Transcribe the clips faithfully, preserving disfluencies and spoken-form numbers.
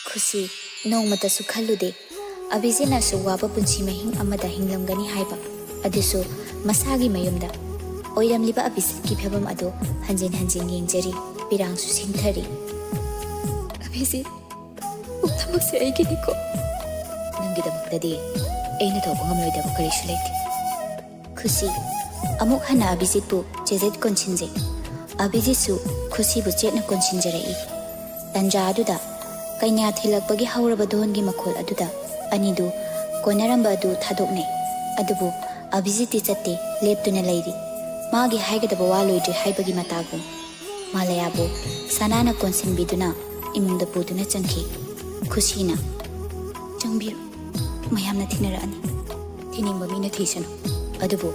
ꯈꯨꯁꯤ, ꯅꯣꯡꯃꯇꯁꯨ ꯈꯜꯂꯨꯗꯦ ꯑꯚꯤꯖꯤꯠꯅ ꯑꯁꯨꯛ ꯋꯥꯕ ꯄꯨꯟꯁꯤ ꯃꯍꯤꯡ ꯑꯃꯗ ꯍꯤꯡꯂꯝꯒꯅꯤ ꯍꯥꯏꯕ, ꯑꯗꯨꯁꯨ ꯃꯁꯥꯒꯤ ꯃꯌꯨꯝꯗ꯫ ꯑꯣꯏꯔꯝꯂꯤꯕ ꯑꯚꯤꯖꯤꯠꯀꯤ ꯐꯤꯕꯝ ꯑꯗꯨ ꯍꯟꯖꯤꯟ ꯍꯟꯖꯤꯟ ꯌꯦꯡꯖꯔꯤ, ꯄꯤꯔꯥꯡꯁꯨ ꯁꯤꯟꯊꯔꯤ꯫ ꯑꯚꯤꯖꯤꯠ, ꯄꯨꯝꯅꯃꯛꯁꯦ ꯑꯩꯒꯤꯅꯤꯀꯣ꯫ ꯅꯪꯒꯤꯗꯃꯛꯇꯗꯤ ꯑꯩꯅ ꯇꯧꯕ ꯉꯝꯂꯣꯏꯗꯕ ꯀꯔꯤꯁꯨ ꯂꯩꯇꯦ꯫ ꯈꯨꯁꯤ, ꯑꯃꯨꯛ ꯍꯟꯅ ꯑꯚꯤꯖꯤꯠꯄꯨ ꯆꯦꯖꯦꯠ ꯀꯣꯟꯁꯤꯟꯖꯩ꯫ ꯑꯚꯤꯖꯤꯠꯁꯨ ꯈꯨꯁꯤꯕꯨ ꯆꯦꯠꯅ ꯀꯣꯟꯁꯤꯟꯖꯔꯛꯏ꯫ ꯇꯟꯖꯥ ꯑꯗꯨꯗ ꯀꯩꯅꯥ ꯊꯤꯜꯂꯛꯄꯒꯤ ꯍꯧꯔꯕ ꯙꯣꯟꯒꯤ ꯃꯈꯣꯜ ꯑꯗꯨꯗ ꯑꯅꯤꯗꯨ ꯀꯣꯟꯅꯔꯝꯕ ꯑꯗꯨ ꯊꯥꯗꯣꯛꯅꯩ꯫ ꯑꯗꯨꯕꯨ ꯑꯚꯤꯖꯤꯠꯇꯤ ꯆꯠꯇꯦ, ꯂꯦꯞꯇꯨꯅ ꯂꯩꯔꯤ꯫ ꯃꯥꯒꯤ ꯍꯥꯏꯒꯗꯕ ꯋꯥ ꯂꯣꯏꯗ꯭ꯔꯤ ꯍꯥꯏꯕꯒꯤ ꯃꯇꯥꯒꯨꯝ꯫ ꯃꯥꯂꯌꯥꯕꯨ ꯁꯅꯥꯅ ꯀꯣꯟꯁꯤꯟꯕꯤꯗꯨꯅ ꯏꯃꯨꯡꯗ ꯄꯨꯗꯨꯅ ꯆꯪꯈꯤ꯫ ꯈꯨꯁꯤꯅ, "ꯆꯪꯕꯤꯔꯣ, ꯃꯌꯥꯝꯅ ꯊꯤꯅꯔꯛꯑꯅꯤ꯫ ꯊꯤꯅꯤꯡꯕ ꯃꯤꯅ ꯊꯤꯁꯅꯨ꯫ ꯑꯗꯨꯕꯨ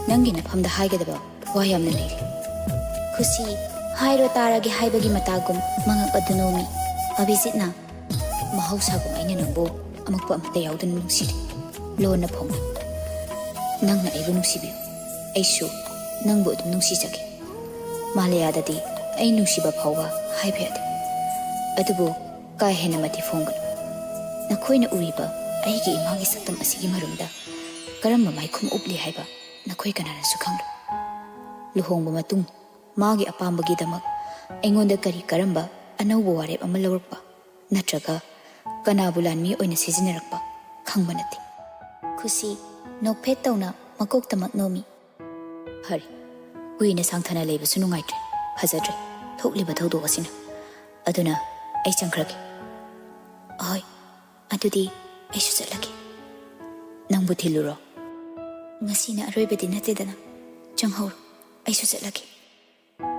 ꯅꯪꯒꯤ ꯅꯐꯝꯗ ꯍꯥꯏꯒꯗꯕ ꯋꯥ ꯌꯥꯝꯅ ꯂꯩꯔꯤ꯫" ꯈꯨꯁꯤ, "ꯍꯥꯏꯔꯣ ꯇꯥꯔꯒꯦ" ꯍꯥꯏꯕꯒꯤ ꯃꯇꯥꯒꯨꯝ ꯃꯉꯛ ꯑꯗꯨ ꯅꯣꯝꯃꯤ꯫ ꯑꯚꯤꯖꯤꯠꯅ, "ꯃꯍꯧꯁꯥꯒꯨꯝ ꯑꯩꯅ ꯅꯪꯕꯨ ꯑꯃꯛꯄ ꯑꯃꯠꯇ ꯌꯥꯎꯗꯅ ꯅꯨꯡꯁꯤꯔꯤ꯫" ꯂꯣꯟꯅ ꯐꯣꯡꯅ, "ꯅꯪꯅ ꯑꯩꯕꯨ ꯅꯨꯡꯁꯤꯕꯤꯌꯨ, ꯑꯩꯁꯨ ꯅꯪꯕꯨ ꯑꯗꯨꯝ ꯅꯨꯡꯁꯤꯖꯒꯦ꯫" ꯃꯥꯂꯌꯥꯗꯗꯤ ꯑꯩ ꯅꯨꯡꯁꯤꯕ ꯐꯥꯎꯕ ꯍꯥꯏꯕ ꯌꯥꯗꯦ꯫ ꯑꯗꯨꯕꯨ ꯀꯥ ꯍꯦꯟꯅ ꯃꯇꯤ ꯐꯣꯡꯒꯅꯨ꯫ ꯅꯈꯣꯏꯅ ꯎꯔꯤꯕ ꯑꯩꯒꯤ ꯏꯃꯥꯒꯤ ꯁꯛꯇꯝ ꯑꯁꯤꯒꯤ ꯃꯔꯨꯝꯗ ꯀꯔꯝꯕ ꯃꯥꯏꯈꯨꯝ ꯎꯞꯂꯤ ꯍꯥꯏꯕ ꯅꯈꯣꯏ ꯀꯅꯥꯅꯁꯨ ꯈꯪꯂꯣꯏ꯫ ꯂꯨꯍꯣꯡꯕ ꯃꯇꯨꯡ ꯃꯥꯒꯤ ꯑꯄꯥꯝꯕꯒꯤꯗꯃꯛ ꯑꯩꯉꯣꯟꯗ ꯀꯔꯤ ꯀꯔꯝꯕ ꯑꯅꯧꯕ ꯋꯥꯔꯦꯞ ꯑꯃ ꯂꯧꯔꯛꯄ ꯅꯠꯇ꯭ꯔꯒ ꯀꯅꯥꯕꯨ ꯂꯥꯟꯃꯤ ꯑꯣꯏꯅ ꯁꯤꯖꯤꯟꯅꯔꯛꯄ ꯈꯪꯕ ꯅꯠꯇꯦ꯫ ꯈꯨꯁꯤ, ꯅꯣꯛꯐꯦꯠ ꯇꯧꯅ ꯃꯀꯣꯛꯇꯃꯛ ꯅꯣꯝꯃꯤ꯫ "ꯐꯔꯦ, ꯀꯨꯏꯅ ꯁꯥꯡꯊꯅ ꯂꯩꯕꯁꯨ ꯅꯨꯡꯉꯥꯏꯇ꯭ꯔꯦ, ꯐꯖꯗ꯭ꯔꯦ ꯊꯣꯛꯂꯤꯕ ꯊꯧꯗꯣꯛ ꯑꯁꯤꯅ꯫ ꯑꯗꯨꯅ ꯑꯩ ꯆꯪꯈ꯭ꯔꯒꯦ꯫" "ꯑꯍꯣꯏ, ꯑꯗꯨꯗꯤ ꯑꯩꯁꯨ ꯆꯠꯂꯒꯦ꯫" "ꯅꯪꯕꯨ ꯊꯤꯜꯂꯨꯔꯣ?" "ꯉꯁꯤꯅ ꯑꯔꯣꯏꯕꯗꯤ ꯅꯠꯇꯦꯗꯅ, ꯆꯪꯍꯧꯔꯣ, ꯑꯩꯁꯨ ꯆꯠꯂꯒꯦ꯫"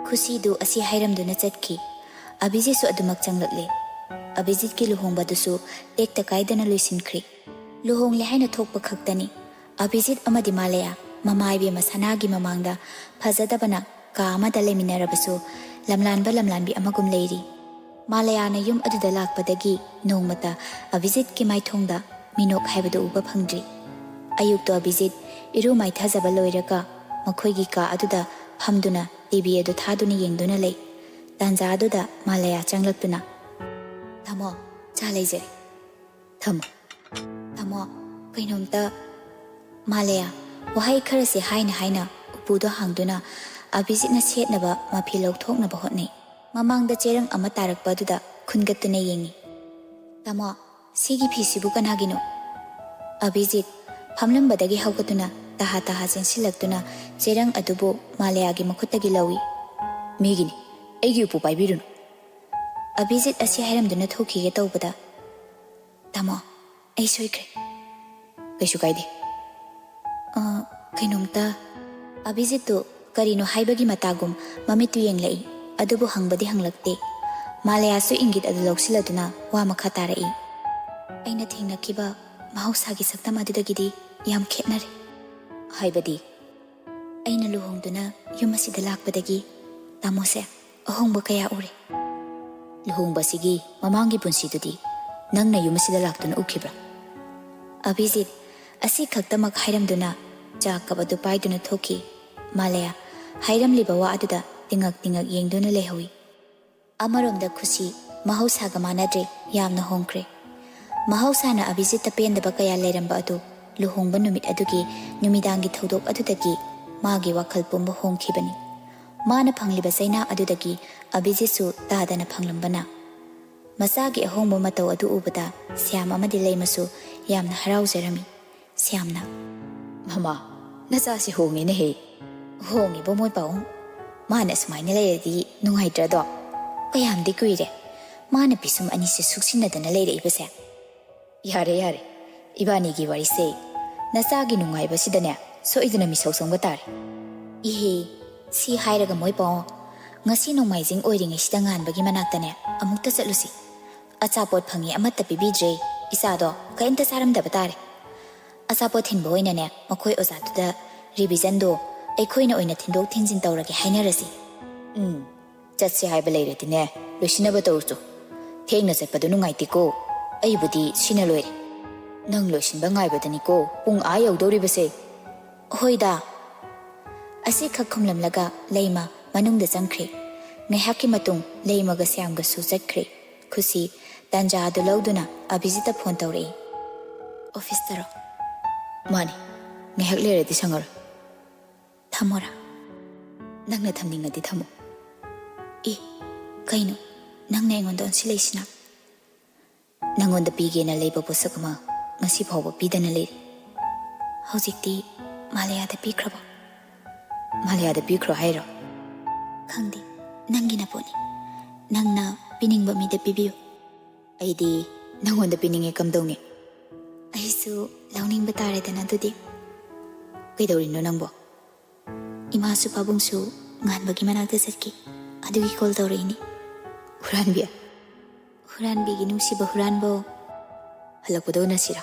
ꯈꯨꯁꯤꯗꯨ ꯑꯁꯤ ꯍꯥꯏꯔꯝꯗꯨꯅ ꯆꯠꯈꯤ꯫ ꯑꯚꯤꯖꯤꯠꯁꯨ ꯑꯗꯨꯃꯛ ꯆꯪꯂꯛꯂꯦ꯫ ꯑꯚꯤꯖꯤꯠꯀꯤ ꯂꯨꯍꯣꯡꯕꯗꯨꯁꯨ ꯇꯦꯛꯇ ꯀꯥꯏꯗꯅ ꯂꯣꯏꯁꯤꯟꯈ꯭ꯔꯦ꯫ ꯂꯨꯍꯣꯡꯂꯦ ꯍꯥꯏꯅ ꯊꯣꯛꯄ ꯈꯛꯇꯅꯤ꯫ ꯑꯚꯤꯖꯤꯠ ꯑꯃꯗꯤ ꯃꯥꯂꯌꯥ ꯃꯃꯥ ꯏꯕꯦꯝꯃ ꯁꯅꯥꯒꯤ ꯃꯃꯥꯡꯗ ꯐꯖꯗꯕꯅ ꯀꯥ ꯑꯃꯗ ꯂꯩꯃꯤꯟꯅꯔꯕꯁꯨ ꯂꯝꯂꯥꯟꯕ ꯂꯝꯂꯥꯟꯕꯤ ꯑꯃꯒꯨꯝ ꯂꯩꯔꯤ꯫ ꯃꯥꯂꯌꯥꯅ ꯌꯨꯝ ꯑꯗꯨꯗ ꯂꯥꯛꯄꯗꯒꯤ ꯅꯣꯡꯃꯇ ꯑꯚꯤꯖꯤꯠꯀꯤ ꯃꯥꯏꯊꯣꯡꯗ ꯃꯤꯅꯣꯛ ꯍꯥꯏꯕꯗꯨ ꯎꯕ ꯐꯪꯗ꯭ꯔꯤ꯫ ꯑꯌꯨꯛꯇꯣ ꯑꯚꯤꯖꯤꯠ ꯏꯔꯨ ꯃꯥꯏꯊꯖꯕ ꯂꯣꯏꯔꯒ ꯃꯈꯣꯏꯒꯤ ꯀꯥ ꯑꯗꯨꯗ ꯐꯝꯗꯨꯅ ꯇꯤ ꯚꯤ ꯑꯗꯨ ꯊꯥꯗꯨꯅ ꯌꯦꯡꯗꯨꯅ ꯂꯩ꯫ ꯇꯥꯟꯖꯥ ꯑꯗꯨꯗ ꯃꯥꯂꯌꯥ ꯆꯪꯂꯛꯇꯨꯅ, "ꯇꯥꯃꯣ, ꯆꯥ ꯂꯩꯖꯔꯦ꯫ ꯊꯝꯃꯣ꯫ ꯇꯥꯃꯣ, ꯀꯩꯅꯣꯝꯇ꯫ ꯃꯥꯂꯦꯌꯥ, ꯋꯥꯍꯩ ꯈꯔꯁꯦ ꯍꯥꯏꯅ ꯍꯥꯏꯅ ꯎꯄꯨꯗꯣ ꯍꯥꯡꯗꯨꯅ ꯑꯚꯤꯖꯤꯠꯅ ꯁꯦꯠꯅꯕ ꯃꯐꯤ ꯂꯧꯊꯣꯛꯅꯕ ꯍꯣꯠꯅꯩ꯫ ꯃꯃꯥꯡꯗ ꯆꯦꯔꯪ ꯑꯃ ꯇꯥꯔꯛꯄ ꯑꯗꯨꯗ ꯈꯨꯟꯒꯠꯇꯨꯅ ꯌꯦꯡꯉꯤ꯫ ꯇꯥꯃꯣ, ꯁꯤꯒꯤ ꯐꯤꯁꯤꯕꯨ ꯀꯅꯥꯒꯤꯅꯣ? ꯑꯚꯤꯖꯤꯠ ꯐꯝꯂꯝꯕꯗꯒꯤ ꯍꯧꯒꯠꯇꯨꯅ ꯇꯍꯥ ꯇꯍꯥ ꯆꯦꯟꯁꯤꯜꯂꯛꯇꯨꯅ ꯆꯦꯔꯪ ꯑꯗꯨꯕꯨ ꯃꯥꯂꯦꯌꯥꯒꯤ ꯃꯈꯨꯠꯇꯒꯤ ꯂꯧꯏ꯫ "ꯃꯤꯒꯤꯅꯤ, ꯑꯩꯒꯤ ꯎꯄꯨ ꯄꯥꯏꯕꯤꯔꯨꯅꯨ꯫" ꯑꯚꯤꯖꯤꯠ ꯑꯁꯤ ꯍꯥꯏꯔꯝꯗꯨꯅ ꯊꯣꯛꯈꯤꯒꯦ ꯇꯧꯕꯗ, "ꯇꯥꯃꯣ, ꯑꯩ ꯁꯣꯏꯈ꯭ꯔꯦ꯫" "ꯀꯩꯁꯨ ꯀꯥꯏꯗꯦ꯫" "ꯑ, ꯀꯩꯅꯣꯝꯇ꯫" ꯑꯚꯤꯖꯤꯠꯇꯨ ꯀꯔꯤꯅꯣ ꯍꯥꯏꯕꯒꯤ ꯃꯇꯥꯒꯨꯝ ꯃꯃꯤꯠꯇꯨ ꯌꯦꯡꯂꯛꯏ, ꯑꯗꯨꯕꯨ ꯍꯪꯕꯗꯤ ꯍꯪꯂꯛꯇꯦ꯫ ꯃꯥꯂꯦꯌꯥꯁꯨ ꯏꯪꯒꯤꯠ ꯑꯗꯨ ꯂꯧꯁꯤꯜꯂꯗꯨꯅ ꯋꯥ ꯃꯈꯥ ꯇꯥꯔꯛꯏ꯫ "ꯑꯩꯅ ꯊꯦꯡꯅꯈꯤꯕ ꯃꯍꯧꯁꯥꯒꯤ ꯁꯛꯇꯝ ꯑꯗꯨꯗꯒꯤꯗꯤ ꯌꯥꯝ ꯈꯦꯠꯅꯔꯦ꯫" "ꯍꯥꯏꯕꯗꯤ?" "ꯑꯩꯅ ꯂꯨꯍꯣꯡꯗꯨꯅ ꯌꯨꯝ ꯑꯁꯤꯗ ꯂꯥꯛꯄꯗꯒꯤ ꯇꯥꯃꯣꯁꯦ ꯑꯍꯣꯡꯕ ꯀꯌꯥ ꯎꯔꯦ꯫" "ꯂꯨꯍꯣꯡꯕꯁꯤꯒꯤ ꯃꯃꯥꯡꯒꯤ ꯄꯨꯟꯁꯤꯗꯨꯗꯤ ꯅꯪꯅ ꯌꯨꯝ ꯑꯁꯤꯗ ꯂꯥꯛꯇꯨꯅ ꯎꯈꯤꯕ꯭ꯔꯥ?" ꯑꯚꯤꯖꯤꯠ ꯑꯁꯤ ꯈꯛꯇꯃꯛ ꯍꯥꯏꯔꯝꯗꯨꯅ ꯆꯥ ꯀꯞ ꯑꯗꯨ ꯄꯥꯏꯗꯨꯅ ꯊꯣꯛꯈꯤ꯫ ꯃꯥꯂꯦꯌꯥ ꯍꯥꯏꯔꯝꯂꯤꯕ ꯋꯥ ꯑꯗꯨꯗ ꯇꯤꯉꯛ ꯇꯤꯉꯛ ꯌꯦꯡꯗꯨꯅ ꯂꯩꯍꯧꯏ꯫ ꯑꯃꯔꯣꯝꯗ ꯈꯨꯁꯤ ꯃꯍꯧꯁꯥꯒ ꯃꯥꯟꯅꯗ꯭ꯔꯦ, ꯌꯥꯝꯅ ꯍꯣꯡꯈ꯭ꯔꯦ꯫ ꯃꯍꯧꯁꯥꯅ ꯑꯚꯤꯖꯤꯠꯇ ꯄꯦꯟꯗꯕ ꯀꯌꯥ ꯂꯩꯔꯝꯕ ꯑꯗꯨ ꯂꯨꯍꯣꯡꯕ ꯅꯨꯃꯤꯠ ꯑꯗꯨꯒꯤ ꯅꯨꯃꯤꯗꯥꯡꯒꯤ ꯊꯧꯗꯣꯛ ꯑꯗꯨꯗꯒꯤ ꯃꯥꯒꯤ ꯋꯥꯈꯜ ꯄꯨꯝꯕ ꯍꯣꯡꯈꯤꯕꯅꯤ꯫ ꯃꯥꯅ ꯐꯪꯂꯤꯕ ꯆꯩꯅꯥ ꯑꯗꯨꯗꯒꯤ ꯑꯚꯤꯖꯤꯠꯁꯨ ꯇꯥꯗꯅ ꯐꯪꯂꯝꯕꯅ꯫ ꯃꯆꯥꯒꯤ ꯑꯍꯣꯡꯕ ꯃꯇꯧ ꯑꯗꯨ ꯎꯕꯗ ꯁ꯭ꯌꯥꯝ ꯑꯃꯗꯤ ꯂꯩꯃꯁꯨ ꯌꯥꯝꯅ ꯍꯔꯥꯎꯖꯔꯝꯃꯤ꯫ ꯁ꯭ꯌꯥꯝꯅ, "ꯃꯃꯥ, ꯅꯆꯥꯁꯤ ꯍꯣꯡꯉꯦꯅꯦꯍꯦ꯫" "ꯍꯣꯡꯉꯤꯕꯣ ꯃꯣꯏ ꯄꯥꯎ? ꯃꯥꯅ ꯁꯨꯃꯥꯏꯅ ꯂꯩꯔꯗꯤ ꯅꯨꯡꯉꯥꯏꯇ꯭ꯔꯗꯣ? ꯀꯌꯥꯝꯗꯤ ꯀꯨꯏꯔꯦ ꯃꯥꯅ ꯄꯤꯁꯨꯝ ꯑꯅꯤꯁꯦ ꯁꯨꯛꯁꯤꯟꯅꯗꯅ ꯂꯩꯔꯛꯏꯕꯁꯦ꯫" "ꯌꯥꯔꯦ, ꯌꯥꯔꯦ, ꯏꯕꯥꯅꯤꯒꯤ ꯋꯥꯔꯤꯁꯦ꯫ ꯅꯆꯥꯒꯤ ꯅꯨꯡꯉꯥꯏꯕꯁꯤꯗꯅꯦ ꯁꯣꯏꯗꯅ ꯃꯤꯁꯧ ꯁꯣꯝꯒ ꯇꯥꯔꯦ꯫" "ꯏꯍꯦ, ꯁꯤ ꯍꯥꯏꯔꯒ ꯃꯣꯏ ꯄꯥꯎ, ꯉꯁꯤ ꯅꯣꯡꯃꯥꯏꯖꯤꯡ ꯑꯣꯏꯔꯤꯉꯩꯁꯤꯗ ꯉꯥꯟꯕꯒꯤ ꯃꯅꯥꯛꯇꯅꯦ ꯑꯃꯨꯛꯇ ꯆꯠꯂꯨꯁꯤ꯫ ꯑꯆꯥꯄꯣꯠ ꯐꯪꯉꯤ ꯑꯃꯠꯇ ꯄꯤꯕꯤꯗ꯭ꯔꯦ, ꯏꯆꯥꯗꯣ ꯀꯔꯤꯝꯇ ꯆꯥꯔꯝꯗꯕ ꯇꯥꯔꯦ꯫ ꯑꯆꯥꯄꯣꯠ ꯊꯤꯟꯕ ꯑꯣꯏꯅꯅꯦ ꯃꯈꯣꯏ ꯑꯣꯖꯥꯗꯨꯗ ꯔꯤꯚꯤꯖꯟꯗꯣ ꯑꯩꯈꯣꯏꯅ ꯑꯣꯏꯅ ꯊꯤꯟꯗꯣꯛ ꯊꯤꯟꯖꯤꯟ ꯇꯧꯔꯒꯦ ꯍꯥꯏꯅꯔꯁꯤ꯫" "ꯎꯝ, ꯆꯠꯁꯦ ꯍꯥꯏꯕ ꯂꯩꯔꯗꯤꯅꯦ ꯂꯣꯏꯁꯤꯟꯅꯕ ꯇꯧꯔꯨꯆꯣ꯫ ꯊꯦꯡꯅ ꯆꯠꯄꯗꯣ ꯅꯨꯡꯉꯥꯏꯇꯦꯀꯣ꯫ ꯑꯩꯕꯨꯗꯤ ꯁꯤꯅ ꯂꯣꯏꯔꯦ꯫ ꯅꯪ ꯂꯣꯏꯁꯤꯟꯕ ꯉꯥꯏꯕꯗꯅꯤꯀꯣ ꯄꯨꯡ ꯑꯥ ꯌꯧꯗꯧꯔꯤꯕꯁꯦ꯫" "ꯍꯣꯏꯗ꯫" ꯑꯁꯤꯈꯛ ꯈꯨꯝꯂꯝꯂꯒ ꯂꯩꯃ ꯃꯅꯨꯡꯗ ꯆꯪꯈ꯭ꯔꯦ꯫ ꯉꯥꯏꯍꯥꯛꯀꯤ ꯃꯇꯨꯡ ꯂꯩꯃꯒ ꯁ꯭ꯌꯥꯝꯒꯁꯨ ꯆꯠꯈ꯭ꯔꯦ꯫ ꯈꯨꯁꯤ ꯇꯥꯟꯖꯥ ꯑꯗꯨ ꯂꯧꯗꯨꯅ ꯑꯚꯤꯖꯤꯠꯇ ꯐꯣꯟ ꯇꯧꯔꯛꯏ꯫ "ꯑꯣꯐꯤꯁꯇꯔꯣ?" "ꯃꯥꯅꯤ, ꯉꯥꯏꯍꯥꯛ ꯂꯩꯔꯗꯤ ꯁꯪꯉꯔꯣꯏ꯫" "ꯊꯝꯃꯣꯔꯥ?" "ꯅꯪꯅ ꯊꯝꯅꯤꯡꯉꯗꯤ ꯊꯝꯃꯣ꯫" "ꯏ, ꯀꯩꯅꯣ ꯅꯪꯅ ꯑꯩꯉꯣꯟꯗ ꯑꯣꯟꯁꯤꯜꯂꯛꯏꯁꯤꯅ?" "ꯅꯪꯉꯣꯟꯗ ꯄꯤꯒꯦꯅ ꯂꯩꯕ ꯄꯣꯠꯁꯛ ꯑꯃ ꯉꯁꯤ ꯐꯥꯎꯕ ꯄꯤꯗꯅ ꯂꯩꯔꯤ꯫ ꯍꯧꯖꯤꯛꯇꯤ ꯃꯥꯂꯌꯥꯗ ꯄꯤꯈ꯭ꯔꯕꯣ?" "ꯃꯥꯂꯌꯥꯗ ꯄꯤꯈ꯭ꯔꯣ ꯍꯥꯏꯔꯣ?" "ꯈꯪꯗꯦ, ꯅꯪꯒꯤ ꯅꯄꯣꯠꯅꯤ꯫ ꯅꯪꯅ ꯄꯤꯅꯤꯡꯕ ꯃꯤꯗ ꯄꯤꯕꯤꯌꯨ꯫" "ꯑꯩꯗꯤ ꯅꯪꯉꯣꯟꯗ ꯄꯤꯅꯤꯡꯉꯦ, ꯀꯝꯗꯧꯅꯤ?" "ꯑꯩꯁꯨ ꯂꯧꯅꯤꯡꯕ ꯇꯥꯔꯦꯗꯅ ꯑꯗꯨꯗꯤ꯫" "ꯀꯩꯗꯧꯔꯤꯅꯣ ꯅꯪꯕꯣ?" "ꯏꯃꯥꯁꯨ ꯄꯥꯕꯨꯡꯁꯨ ꯉꯥꯟꯕꯒꯤ ꯃꯅꯥꯛꯇ ꯆꯠꯈꯤ, ꯑꯗꯨꯒꯤ ꯀꯣꯜ ꯇꯧꯔꯛꯏꯅꯤ꯫" "ꯍꯨꯔꯥꯟꯕꯤ?" "ꯍꯨꯔꯥꯟꯕꯤꯒꯤ ꯅꯨꯡꯁꯤꯕ ꯍꯨꯔꯥꯟꯕ꯫ ꯍꯜꯂꯛꯄꯗ ꯎꯅꯁꯤꯔꯥ?"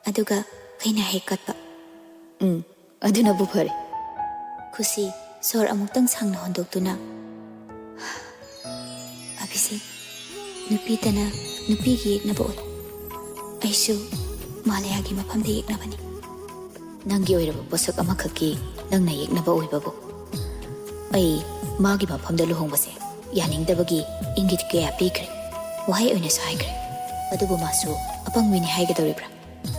"ꯑꯗꯨꯒ ꯀꯩꯅ ꯍꯦꯛ ꯀꯠꯄ꯫" "ꯎꯝ, ꯑꯗꯨꯅꯕꯨ ꯐꯔꯦ꯫" ꯈꯨꯁꯤ ꯁꯣꯔ ꯑꯃꯨꯛꯇꯪ ꯁꯥꯡꯅ ꯍꯣꯟꯗꯣꯛꯇꯨꯅ, "ꯑꯚꯤꯖꯤꯠ, ꯅꯨꯄꯤꯇꯅ ꯅꯨꯄꯤꯒꯤ ꯌꯦꯛꯅꯕ ꯑꯣꯏ꯫ ꯑꯩꯁꯨ ꯃꯥꯂꯌꯥꯒꯤ ꯃꯐꯝꯗ ꯌꯦꯛꯅꯕꯅꯤ꯫" "ꯅꯪꯒꯤ ꯑꯣꯏꯔꯕ ꯄꯣꯠꯁꯛ ꯑꯃꯈꯛꯀꯤ ꯅꯪꯅ ꯌꯦꯛꯅꯕ ꯑꯣꯏꯕꯕꯨ?" "ꯑꯩ ꯃꯥꯒꯤ ꯃꯐꯝꯗ ꯂꯨꯍꯣꯡꯕꯁꯦ ꯌꯥꯅꯤꯡꯗꯕꯒꯤ ꯏꯪꯒꯤꯠ ꯀꯌꯥ ꯄꯤꯈ꯭ꯔꯦ, ꯋꯥꯍꯩ ꯑꯣꯏꯅꯁꯨ ꯍꯥꯏꯈ꯭ꯔꯦ꯫ ꯑꯗꯨꯕꯨ ꯃꯥꯁꯨ ꯑꯄꯪꯕꯤꯅꯤ ꯍꯥꯏꯒꯗꯧꯔꯤꯕ꯭ꯔꯥ,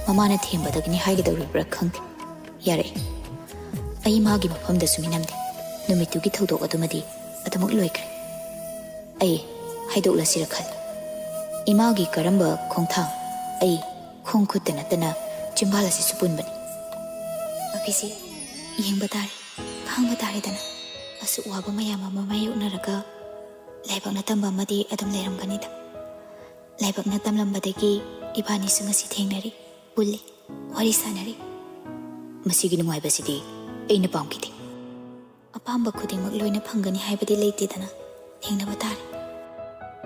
ꯃꯃꯥꯅ ꯊꯦꯝꯕꯗꯒꯤꯅꯤ ꯍꯥꯏꯒꯗꯧꯔꯤꯕ꯭ꯔꯥ ꯈꯪꯗꯦ꯫ ꯌꯥꯔꯦ, ꯑꯩ ꯃꯥꯒꯤ ꯃꯐꯝꯗꯁꯨ ꯃꯤꯅꯝꯗꯦ꯫ ꯅꯨꯃꯤꯠꯇꯨꯒꯤ ꯊꯧꯗꯣꯛ ꯑꯗꯨꯃꯗꯤ ꯑꯗꯨꯃꯛ ꯂꯣꯏꯈ꯭ꯔꯦ꯫ ꯑꯩ ꯍꯥꯏꯗꯣꯛꯂꯁꯤꯔ ꯈꯜꯂꯤ꯫ ꯏꯃꯥꯒꯤ ꯀꯔꯝꯕ ꯈꯣꯡꯊꯥꯡ ꯑꯩ ꯈꯣꯡ ꯈꯨꯠꯇ ꯅꯠꯇꯅ ꯆꯤꯝꯕꯥꯜ ꯑꯁꯤꯁꯨ ꯄꯨꯟꯕꯅꯤ꯫" "ꯑꯚꯤꯖꯤꯠ, ꯌꯦꯡꯕ ꯇꯥꯔꯦ, ꯈꯥꯡꯕ ꯇꯥꯔꯦꯗꯅ꯫ ꯑꯁꯨꯛ ꯋꯥꯕ ꯃꯌꯥꯝ ꯑꯃ ꯃꯥꯌꯣꯛꯅꯔꯒ ꯂꯥꯏꯕꯛꯅ ꯇꯝꯕ ꯑꯃꯗꯤ ꯑꯗꯨꯝ ꯂꯩꯔꯝꯒꯅꯤꯗ꯫ ꯂꯥꯏꯕꯛꯅ ꯇꯝꯂꯝꯕꯗꯒꯤ ꯏꯕꯥꯅꯤꯁꯨ ꯉꯁꯤ ꯊꯦꯡꯅꯔꯤ, ꯄꯨꯜꯂꯤ, ꯋꯥꯔꯤ ꯁꯥꯟꯅꯔꯤ꯫ ꯃꯁꯤꯒꯤ ꯅꯨꯡꯉꯥꯏꯕꯁꯤꯗꯤ ꯑꯩꯅ ꯄꯥꯝꯈꯤꯗꯦ꯫" "ꯑꯄꯥꯝꯕ ꯈꯨꯗꯤꯡꯃꯛ ꯂꯣꯏꯅ ꯐꯪꯒꯅꯤ ꯍꯥꯏꯕꯗꯤ ꯂꯩꯇꯦꯗꯅ, ꯊꯦꯡꯅꯕ ꯇꯥꯔꯦ꯫"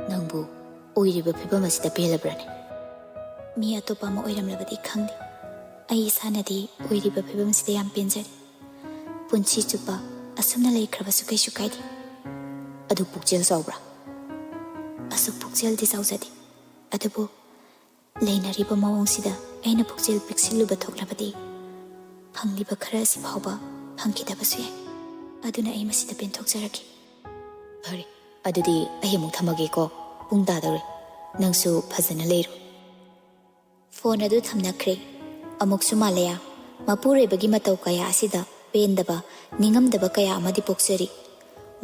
"ꯅꯪꯕꯨ ꯑꯣꯏꯔꯤꯕ ꯐꯤꯕꯝ ꯑꯁꯤꯗ ꯄꯦꯜꯂꯕ꯭ꯔꯅꯦ?" "ꯃꯤ ꯑꯇꯣꯞꯄ ꯑꯃ ꯑꯣꯏꯔꯝꯂꯕꯗꯤ ꯈꯪꯗꯦ, ꯑꯩ ꯏꯁꯥꯅꯗꯤ ꯑꯣꯏꯔꯤꯕ ꯐꯤꯕꯝꯁꯤꯗ ꯌꯥꯝ ꯄꯦꯟꯖꯔꯦ꯫ ꯄꯨꯟꯁꯤ ꯆꯨꯞꯄ ꯑꯁꯨꯝꯅ ꯂꯩꯈ꯭ꯔꯕꯁꯨ ꯀꯩꯁꯨ ꯀꯥꯏꯗꯦ꯫" "ꯑꯗꯨ ꯄꯨꯛꯆꯦꯜ ꯆꯥꯎꯕ꯭ꯔꯥ?" "ꯑꯁꯨꯛ ꯄꯨꯛꯆꯦꯜꯗꯤ ꯆꯥꯎꯖꯗꯦ, ꯑꯗꯨꯕꯨ ꯂꯩꯅꯔꯤꯕ ꯃꯑꯣꯡꯁꯤꯗ ꯑꯩꯅ ꯄꯨꯛꯆꯦꯜ ꯄꯤꯛꯁꯤꯜꯂꯨꯕ ꯊꯣꯛꯂꯕꯗꯤ ꯐꯪꯂꯤꯕ ꯈꯔ ꯑꯁꯤ ꯐꯥꯎꯕ ꯐꯪꯈꯤꯗꯕꯁꯨ ꯌꯥꯏ꯫ ꯑꯗꯨꯅ ꯑꯩ ꯃꯁꯤꯗ ꯄꯦꯟꯊꯣꯛꯆꯔꯒꯦ꯫" "ꯐꯔꯦ, ꯑꯗꯨꯗꯤ ꯑꯩ ꯑꯃꯨꯛ ꯊꯝꯃꯒꯦꯀꯣ, ꯄꯨꯡ ꯇꯥꯗꯧꯔꯦ꯫" ꯅꯪꯁꯨ ꯐꯖꯅ ꯂꯩꯔꯣ꯫ ꯐꯣꯟ ꯑꯗꯨ ꯊꯝꯅꯈ꯭ꯔꯦ꯫ ꯑꯃꯨꯛꯁꯨ ꯃꯥꯂꯌꯥ, ꯃꯄꯨꯔꯣꯏꯕꯒꯤ ꯃꯇꯧ ꯀꯌꯥ ꯑꯁꯤꯗ ꯄꯦꯟꯗꯕ, ꯅꯤꯡꯉꯝꯗꯕ ꯀꯌꯥ ꯑꯃꯗꯤ ꯄꯣꯛꯆꯔꯤ꯫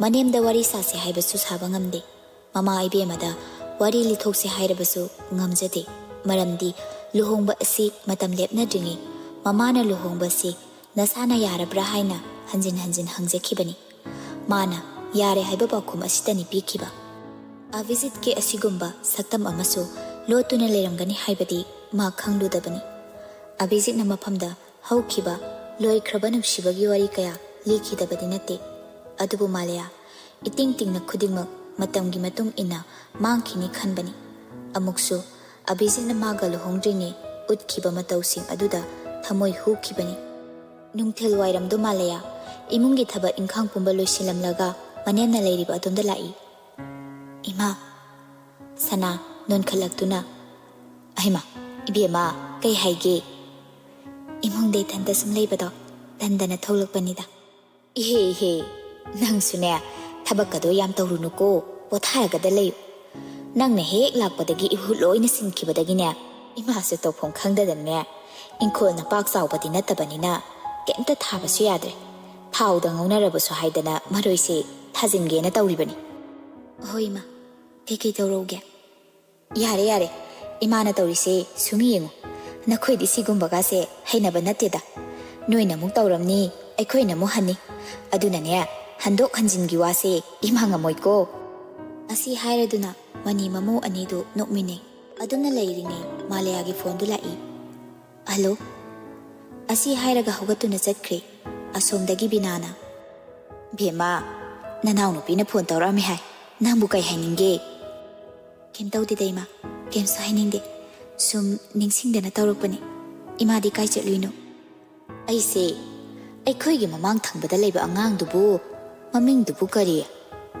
ꯃꯅꯦꯝꯗ ꯋꯥꯔꯤ ꯁꯥꯁꯦ ꯍꯥꯏꯕꯁꯨ ꯁꯥꯕ ꯉꯝꯗꯦ꯫ ꯃꯃꯥ ꯏꯕꯦꯝꯃꯗ ꯋꯥꯔꯤ ꯂꯤꯊꯣꯛꯁꯦ ꯍꯥꯏꯔꯕꯁꯨ ꯉꯝꯖꯗꯦ꯫ ꯃꯔꯝꯗꯤ ꯂꯨꯍꯣꯡꯕ ꯑꯁꯤ ꯃꯇꯝ ꯂꯦꯞꯅꯗ꯭ꯔꯤꯉꯩ ꯃꯃꯥꯅ ꯂꯨꯍꯣꯡꯕꯁꯤ ꯅꯁꯥꯅ ꯌꯥꯔꯕ꯭ꯔꯥ ꯍꯥꯏꯅ ꯍꯟꯖꯤꯟ ꯍꯟꯖꯤꯟ ꯍꯪꯖꯈꯤꯕꯅꯤ꯫ ꯃꯥꯅ ꯌꯥꯔꯦ ꯍꯥꯏꯕ ꯄꯥꯎꯈꯨꯝ ꯑꯁꯤꯇꯅꯤ ꯄꯤꯈꯤꯕ꯫ ꯑꯚꯤꯖꯤꯠꯀꯤ ꯑꯁꯤꯒꯨꯝꯕ ꯁꯛꯇꯝ ꯑꯃꯁꯨ ꯂꯣꯠꯇꯨꯅ ꯂꯩꯔꯝꯒꯅꯤ ꯍꯥꯏꯕꯗꯤ ꯃꯥ ꯈꯪꯂꯨꯗꯕꯅꯤ꯫ ꯑꯚꯤꯖꯤꯠꯅ ꯃꯐꯝꯗ ꯍꯧꯈꯤꯕ ꯂꯣꯏꯈ꯭ꯔꯕ ꯅꯨꯡꯁꯤꯕꯒꯤ ꯋꯥꯔꯤ ꯀꯌꯥ ꯂꯤꯈꯤꯗꯕꯗꯤ ꯅꯠꯇꯦ꯫ ꯑꯗꯨꯕꯨ ꯃꯥꯂꯌꯥ, ꯏꯇꯤꯡ ꯇꯤꯡꯅ ꯈꯨꯗꯤꯡꯃꯛ ꯃꯇꯝꯒꯤ ꯃꯇꯨꯡ ꯏꯟꯅ ꯃꯥꯡꯈꯤꯅꯤ ꯈꯟꯕꯅꯤ꯫ ꯑꯃꯨꯛꯁꯨ ꯑꯚꯤꯖꯤꯠꯅ ꯃꯥꯒ ꯂꯨꯍꯣꯡꯗ꯭ꯔꯤꯉꯩ ꯎꯠꯈꯤꯕ ꯃꯇꯧꯁꯤꯡ ꯑꯗꯨꯗ ꯊꯃꯣꯏ ꯍꯨꯈꯤꯕꯅꯤ꯫ ꯅꯨꯡꯊꯤꯜ ꯋꯥꯏꯔꯝꯗꯨ ꯃꯥꯂꯌꯥ ꯏꯃꯨꯡꯒꯤ ꯊꯕꯛ ꯏꯪꯈꯥꯡ ꯄꯨꯝꯕ ꯂꯣꯏꯁꯤꯜꯂꯝꯂꯒ ꯃꯅꯦꯝꯅ ꯂꯩꯔꯤꯕ ꯑꯗꯣꯝꯗ ꯂꯥꯛꯏ꯫ "ꯏꯃꯥ!" ꯁꯅꯥ ꯅꯣꯟꯈꯠꯂꯛꯇꯨꯅ, "ꯑꯍꯩꯃꯥ, ꯏꯕꯦꯝꯃ, ꯀꯩ ꯍꯥꯏꯒꯦ?" "ꯏꯃꯨꯡꯗ ꯏꯊꯟꯇ ꯁꯨꯝ ꯂꯩꯕꯗꯣ ꯇꯟꯗꯅ ꯊꯣꯛꯂꯛꯄꯅꯤꯗ꯫" "ꯏꯍꯦ ꯏꯍꯦ, ꯅꯪꯁꯨꯅꯦ, ꯊꯕꯛꯀꯗꯣ ꯌꯥꯝ ꯇꯧꯔꯨꯅꯨꯀꯣ, ꯄꯣꯊꯥꯔꯒꯗ ꯂꯩꯌꯨ꯫ ꯅꯪꯅ ꯍꯦꯛ ꯂꯥꯛꯄꯗꯒꯤ ꯏꯍꯨ ꯂꯣꯏꯅ ꯁꯤꯟꯈꯤꯕꯗꯒꯤꯅꯦ, ꯏꯃꯥꯁꯨ ꯇꯧꯐꯝ ꯈꯪꯗꯗꯅꯅꯦ, ꯏꯪꯈꯣꯜꯅ ꯄꯥꯛ ꯆꯥꯎꯕꯗꯤ ꯅꯠꯇꯕꯅꯤꯅ ꯀꯩꯝꯇ ꯊꯥꯕꯁꯨ ꯌꯥꯗ꯭ꯔꯦ꯫ ꯊꯥꯎꯗ ꯉꯧꯅꯔꯕꯁꯨ ꯍꯥꯏꯗꯅ ꯃꯔꯣꯏꯁꯦ ꯊꯥꯖꯤꯟꯒꯦꯅ ꯇꯧꯔꯤꯕꯅꯤ꯫" "ꯍꯣꯏ ꯏꯃꯥ, ꯀꯩꯀꯩ ꯇꯧꯔꯛꯎꯒꯦ?" "ꯌꯥꯔꯦ ꯌꯥꯔꯦ, ꯏꯃꯥꯅ ꯇꯧꯔꯤꯁꯦ ꯁꯨꯝ ꯌꯦꯡꯉꯨ꯫ ꯅꯈꯣꯏꯗꯤ ꯁꯤꯒꯨꯝꯕꯒꯁꯦ ꯍꯩꯅꯕ ꯅꯠꯇꯦꯗ꯫ ꯅꯣꯏꯅ ꯑꯃꯨꯛ ꯇꯧꯔꯝꯅꯤ, ꯑꯩꯈꯣꯏꯅ ꯑꯃꯨꯛ ꯍꯟꯅꯤ꯫ ꯑꯗꯨꯅꯅꯦ, ꯍꯟꯗꯣꯛ ꯍꯟꯖꯤꯟꯒꯤ ꯋꯥꯁꯦ ꯏꯃꯥ ꯉꯝꯃꯣꯏꯀꯣ꯫" ꯑꯁꯤ ꯍꯥꯏꯔꯗꯨꯅ ꯃꯅꯤ ꯃꯃꯧ ꯑꯅꯤꯗꯨ ꯅꯣꯛꯃꯤꯟꯅꯩ꯫ ꯑꯗꯨꯝꯅ ꯂꯩꯔꯤꯉꯩ ꯃꯥꯂꯌꯥꯒꯤ ꯐꯣꯟꯗꯨ ꯂꯥꯛꯏ꯫ "ꯍꯜꯂꯣ?" ꯑꯁꯤ ꯍꯥꯏꯔꯒ ꯍꯧꯒꯠꯇꯨꯅ ꯆꯠꯈ꯭ꯔꯦ꯫ ꯑꯁꯣꯝꯗꯒꯤ ꯕꯤꯅꯥꯅ, "ꯕꯦꯝꯃ, ꯅꯅꯥꯎꯅꯨꯄꯤꯅ ꯐꯣꯟ ꯇꯧꯔꯛꯑꯝꯃꯦ ꯍꯥꯏ꯫ ꯅꯪꯕꯨ ꯀꯩ ꯍꯥꯏꯅꯤꯡꯒꯦ?" "ꯀꯩꯝ ꯇꯧꯗꯦꯗ ꯏꯃꯥ, ꯀꯩꯝꯁꯨ ꯍꯥꯏꯅꯤꯡꯗꯦ꯫ ꯁꯨꯝ ꯅꯤꯡꯁꯤꯡꯗꯅ ꯇꯧꯔꯛꯄꯅꯦ꯫ ꯏꯃꯥꯗꯤ ꯀꯥꯏ ꯆꯠꯂꯨꯏꯅꯣ?" "ꯑꯩꯁꯦ ꯑꯩꯈꯣꯏꯒꯤ ꯃꯃꯥꯡ ꯊꯪꯕꯗ ꯂꯩꯕ ꯑꯉꯥꯡꯗꯨꯕꯨ ꯃꯃꯤꯡꯗꯨꯕꯨ ꯀꯔꯤ?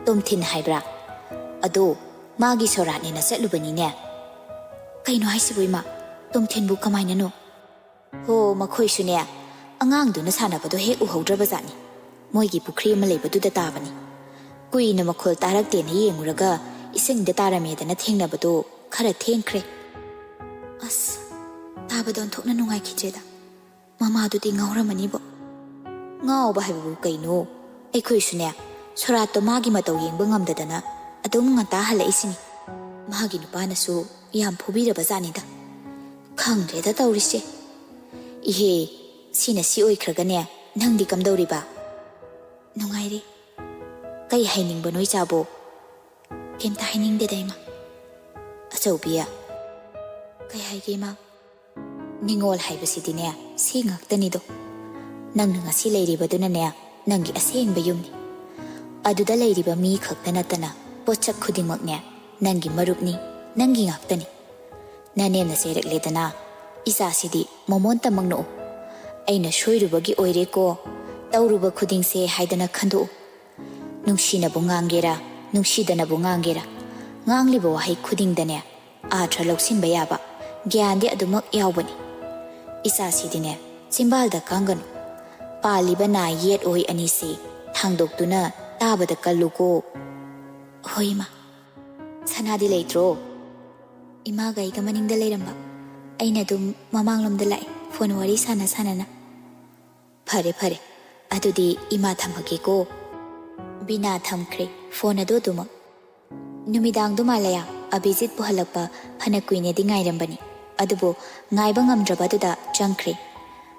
ꯇꯣꯝꯊꯤꯟ ꯍꯥꯏꯕ꯭ꯔꯥ? ꯑꯗꯣ ꯃꯥꯒꯤ ꯁꯣꯔꯥꯠꯅꯦꯅ ꯆꯠꯂꯨꯕꯅꯤꯅꯦ꯫" "ꯀꯩꯅꯣ ꯍꯥꯏꯁꯤꯕꯨ ꯏꯃꯥ? ꯇꯣꯝꯊꯤꯟꯕꯨ ꯀꯃꯥꯏꯅꯅꯣ?" "ꯍꯣ, ꯃꯈꯣꯏꯁꯨꯅꯦ, ꯑꯉꯥꯡꯗꯨꯅ ꯁꯥꯟꯅꯕꯗꯣ ꯍꯦꯛ ꯎꯍꯧꯗ꯭ꯔꯕꯖꯥꯠꯅꯤ꯫ ꯃꯣꯏꯒꯤ ꯄꯨꯈ꯭ꯔꯤ ꯑꯃ ꯂꯩꯕꯗꯨꯗ ꯇꯥꯕꯅꯤ꯫ ꯀꯨꯏꯅ ꯃꯈꯣꯜ ꯇꯥꯔꯛꯇꯦꯅ ꯌꯦꯡꯉꯨꯔꯒ ꯏꯁꯤꯡꯗ ꯇꯥꯔꯝꯃꯦꯗꯅ ꯊꯦꯡꯅꯕꯗꯣ ꯈꯔ ꯊꯦꯡꯈ꯭ꯔꯦ꯫ ꯑꯁ, ꯇꯥꯕꯗ ꯑꯣꯟꯊꯣꯛꯅ ꯅꯨꯡꯉꯥꯏꯈꯤꯗ꯭ꯔꯦꯗ꯫ ꯃꯃꯥꯗꯨꯗꯤ ꯉꯥꯎꯔꯝꯃꯅꯤꯕꯣ꯫ ꯉꯥꯎꯕ ꯍꯥꯏꯕꯕꯨ ꯀꯩꯅꯣ? ꯑꯩꯈꯣꯏꯁꯨꯅꯦ, ꯁꯣꯔꯥꯠꯇꯣ ꯃꯥꯒꯤ ꯃꯇꯧ ꯌꯦꯡꯕ ꯉꯝꯗꯗꯅ ꯑꯗꯨꯝ ꯉꯟꯇꯥ ꯍꯜꯂꯛꯏꯁꯤꯅꯤ꯫ ꯃꯥꯒꯤ ꯅꯨꯄꯥꯅꯁꯨ ꯌꯥꯝ ꯐꯨꯕꯤꯔꯕ ꯖꯥꯠꯅꯤꯗ꯫ ꯈꯪꯗ꯭ꯔꯦꯗ ꯇꯧꯔꯤꯁꯦ꯫ ꯏꯍꯦ, ꯁꯤꯅ ꯁꯤ ꯑꯣꯏꯈ꯭ꯔꯒꯅꯦ, ꯅꯪꯗꯤ ꯀꯝꯗꯧꯔꯤꯕ? ꯅꯨꯡꯉꯥꯏꯔꯤ꯫ ꯀꯩ ꯍꯥꯏꯅꯤꯡꯕꯅꯣ ꯏꯆꯥꯕꯣ? ꯀꯩꯝꯇ ꯍꯥꯏꯅꯤꯡꯗꯦꯗ ꯏꯃꯥ꯫ ꯑꯆꯧꯕꯤ, ꯀꯩ ꯍꯥꯏꯒꯦ ꯏꯃꯥ? ꯅꯤꯡꯉꯣꯜ ꯍꯥꯏꯕꯁꯤꯗꯤꯅꯦ, ꯁꯤ ꯉꯥꯛꯇꯅꯤꯗꯣ꯫ ꯅꯪꯅ ꯉꯁꯤ ꯂꯩꯔꯤꯕꯗꯨꯅꯅꯦ, ꯅꯪꯒꯤ ꯑꯁꯦꯡꯕ ꯌꯨꯝꯅꯤ꯫ ꯑꯗꯨꯗ ꯂꯩꯔꯤꯕ ꯃꯤ ꯈꯛꯇ ꯅꯠꯇꯅ ꯄꯣꯠꯁꯛ ꯈꯨꯗꯤꯡꯃꯛꯅꯦ, ꯅꯪꯒꯤ ꯃꯔꯨꯞꯅꯤ, ꯅꯪꯒꯤ ꯉꯥꯛꯇꯅꯤ꯫ ꯅꯅꯦꯝꯅ ꯆꯩꯔꯛꯂꯦꯗꯅ, ꯏꯆꯥꯁꯤꯗꯤ ꯃꯣꯃꯣꯟꯇ ꯃꯪꯅꯣꯛꯎ꯫ ꯑꯩꯅ ꯁꯣꯏꯔꯨꯕꯒꯤ ꯑꯣꯏꯔꯦꯀꯣ, ꯇꯧꯔꯨꯕ ꯈꯨꯗꯤꯡꯁꯦ ꯍꯥꯏꯗꯅ ꯈꯟꯗꯣꯛꯎ꯫ ꯅꯨꯡꯁꯤꯅꯕꯨ ꯉꯥꯡꯒꯦꯔꯥ, ꯅꯨꯡꯁꯤꯗꯅꯕꯨ ꯉꯥꯡꯒꯦꯔꯥ, ꯉꯥꯡꯂꯤꯕ ꯋꯥꯍꯩ ꯈꯨꯗꯤꯡꯗꯅꯦ, ꯑꯥꯔꯊ ꯂꯧꯁꯤꯟꯕ ꯌꯥꯕ ꯒ꯭ꯌꯥꯟꯗꯤ ꯑꯗꯨꯃꯛ ꯌꯥꯎꯕꯅꯤ꯫ ꯏꯆꯥꯁꯤꯗꯤꯅꯦ, ꯆꯤꯝꯕꯥꯜꯗ ꯀꯥꯡꯒꯅꯨ꯫ ꯄꯥꯜꯂꯤꯕ ꯅꯥ ꯌꯦꯠ ꯑꯣꯏ ꯑꯅꯤꯁꯤ ꯊꯥꯡꯗꯣꯛꯇꯨꯅ ꯇꯥꯕꯗ ꯀꯜꯂꯨꯀꯣ꯫ ꯍꯣꯏ, ꯏꯃꯥ꯫ ꯁꯅꯥꯗꯤ ꯂꯩꯇ꯭ꯔꯣ? ꯏꯃꯥꯒ ꯑꯩꯒ ꯃꯅꯤꯡꯗ ꯂꯩꯔꯝꯕ꯫ ꯑꯩꯅ ꯑꯗꯨꯝ ꯃꯃꯥꯡꯂꯣꯝꯗ ꯂꯥꯛꯑꯦ, ꯐꯣꯟ ꯋꯥꯔꯤ ꯁꯥꯟꯅ ꯁꯥꯟꯅꯅ꯫ ꯐꯔꯦ, ꯐꯔꯦ꯫ ꯑꯗꯨꯗꯤ ꯏꯃꯥ ꯊꯝꯃꯒꯦꯀꯣ꯫ ꯕꯤꯅꯥ ꯊꯝꯈ꯭ꯔꯦ ꯐꯣꯟ ꯑꯗꯨ ꯑꯗꯨꯃꯛ꯫ ꯅꯨꯃꯤꯗꯥꯡꯗꯨ ꯃꯥꯂꯌꯥ ꯑꯚꯤꯖꯤꯠꯄꯨ ꯍꯜꯂꯛꯄ ꯐꯅ ꯀꯨꯏꯅꯗꯤ ꯉꯥꯏꯔꯝꯕꯅꯤ, ꯑꯗꯨꯕꯨ ꯉꯥꯏꯕ ꯉꯝꯗ꯭ꯔꯕ ꯑꯗꯨꯗ ꯆꯪꯈ꯭ꯔꯦ꯫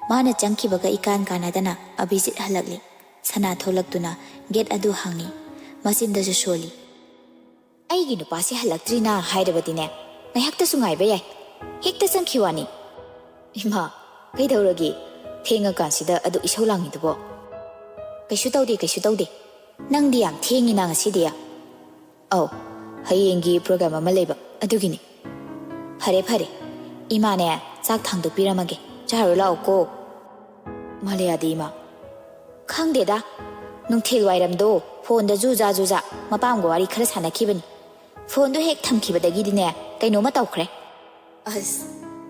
ꯃꯥꯅ ꯆꯪꯈꯤꯕꯒ ꯏꯀꯥꯟ ꯀꯥꯟꯅꯗꯅ ꯑꯚꯤꯖꯤꯠ ꯍꯜꯂꯛꯂꯦ꯫ ꯁꯅꯥ ꯊꯣꯛꯂꯛꯇꯨꯅ ꯒꯦꯠ ꯑꯗꯨ ꯍꯥꯡꯉꯤ꯫ ꯃꯆꯤꯟꯗꯁꯨ ꯁꯣꯜꯂꯤ꯫ "ꯑꯩꯒꯤ ꯅꯨꯄꯥꯁꯦ ꯍꯜꯂꯛꯇ꯭ꯔꯤꯅ ꯍꯥꯏꯔꯕꯗꯤꯅꯦ, ꯉꯥꯏꯍꯥꯛꯇꯁꯨ ꯉꯥꯏꯕ ꯌꯥꯏ, ꯍꯦꯛꯇ ꯆꯪꯈꯤ ꯋꯥꯅꯤ꯫ ꯏꯃꯥ, ꯀꯩꯗꯧꯔꯒꯦ? ꯊꯦꯡꯉꯀꯥꯟꯁꯤꯗ ꯑꯗꯨꯛ ꯏꯁꯧ ꯂꯥꯡꯉꯤꯗꯨꯕꯣ?" "ꯀꯩꯁꯨ ꯇꯧꯗꯦ, ꯀꯩꯁꯨ ꯇꯧꯗꯦ꯫ ꯅꯪꯗꯤ ꯌꯥꯝ ꯊꯦꯡꯉꯤꯅ ꯉꯁꯤꯗꯤ?" "ꯑꯧ, ꯍꯌꯦꯡꯒꯤ ꯄ꯭ꯔꯣꯒ꯭ꯔꯥꯝ ꯑꯃ ꯂꯩꯕ, ꯑꯗꯨꯒꯤꯅꯤ꯫" "ꯐꯔꯦ, ꯐꯔꯦ꯫ ꯏꯃꯥꯅꯦ, ꯆꯥꯛ ꯊꯥꯡꯗꯣꯛꯄꯤꯔꯝꯃꯒꯦ, ꯆꯥꯔꯨ ꯂꯥꯛꯑꯣꯀꯣ꯫" "ꯃꯥꯂꯦꯌꯥꯗꯤ, ꯏꯃꯥ?" "ꯈꯪꯗꯦꯗ, ꯅꯨꯡꯊꯤꯜ ꯋꯥꯏꯔꯝꯗꯣ ꯐꯣꯟꯗ ꯖꯨꯖꯥ ꯖꯨꯖꯥ ꯃꯄꯥꯝꯒ ꯋꯥꯔꯤ ꯈꯔ ꯁꯥꯟꯅꯈꯤꯕꯅꯤ꯫ ꯐꯣꯟꯗꯣ ꯍꯦꯛ ꯊꯝꯈꯤꯕꯗꯒꯤꯗꯤꯅꯦ, ꯀꯩꯅꯣꯝꯃ ꯇꯧꯈ꯭ꯔꯦ꯫" "ꯑꯁ,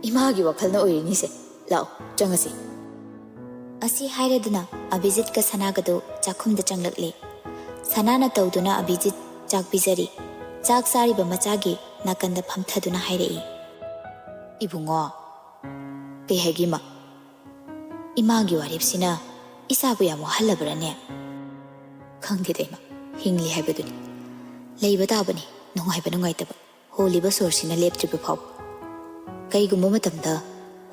ꯏꯃꯥꯒꯤ ꯋꯥꯈꯜꯅ ꯑꯣꯏꯔꯤꯅꯤꯁꯦ꯫ ꯂꯥꯛꯑꯣ, ꯆꯪꯉꯁꯤ꯫" ꯑꯁꯤ ꯍꯥꯏꯔꯗꯨꯅ ꯑꯚꯤꯖꯤꯠꯀ ꯁꯅꯥꯒꯗꯨ ꯆꯥꯛꯈꯨꯝꯗ ꯆꯪꯂꯛꯂꯦ꯫ ꯁꯅꯥꯅ ꯇꯧꯗꯨꯅ ꯑꯚꯤꯖꯤꯠ ꯆꯥꯛ ꯄꯤꯖꯔꯤ꯫ ꯆꯥꯛ ꯆꯥꯔꯤꯕ ꯃꯆꯥꯒꯤ ꯅꯥꯀꯟꯗ ꯐꯝꯊꯗꯨꯅ ꯍꯥꯏꯔꯛꯏ, "ꯏꯕꯨꯡꯉꯣ, ꯀꯩ ꯍꯥꯏꯒꯦ ꯏꯃꯥ? ꯏꯃꯥꯒꯤ ꯋꯥꯔꯦꯞꯁꯤꯅ ꯏꯆꯥꯕꯨ ꯌꯥꯝ ꯋꯥꯍꯜꯂꯕ꯭ꯔꯥꯅꯦ?" "ꯈꯪꯗꯦꯗ ꯏꯃꯥ, ꯍꯤꯡꯂꯤ ꯍꯥꯏꯕꯗꯨꯅꯤ꯫ ꯂꯩꯕ ꯇꯥꯕꯅꯤ, ꯅꯨꯡꯉꯥꯏꯕ ꯅꯨꯡꯉꯥꯏꯇꯕ, ꯍꯣꯜꯂꯤꯕ ꯁꯣꯔꯁꯤꯅ ꯂꯦꯞꯇ꯭ꯔꯤꯕ ꯐꯥꯎꯕ꯫ ꯀꯩꯒꯨꯝꯕ ꯃꯇꯝꯗ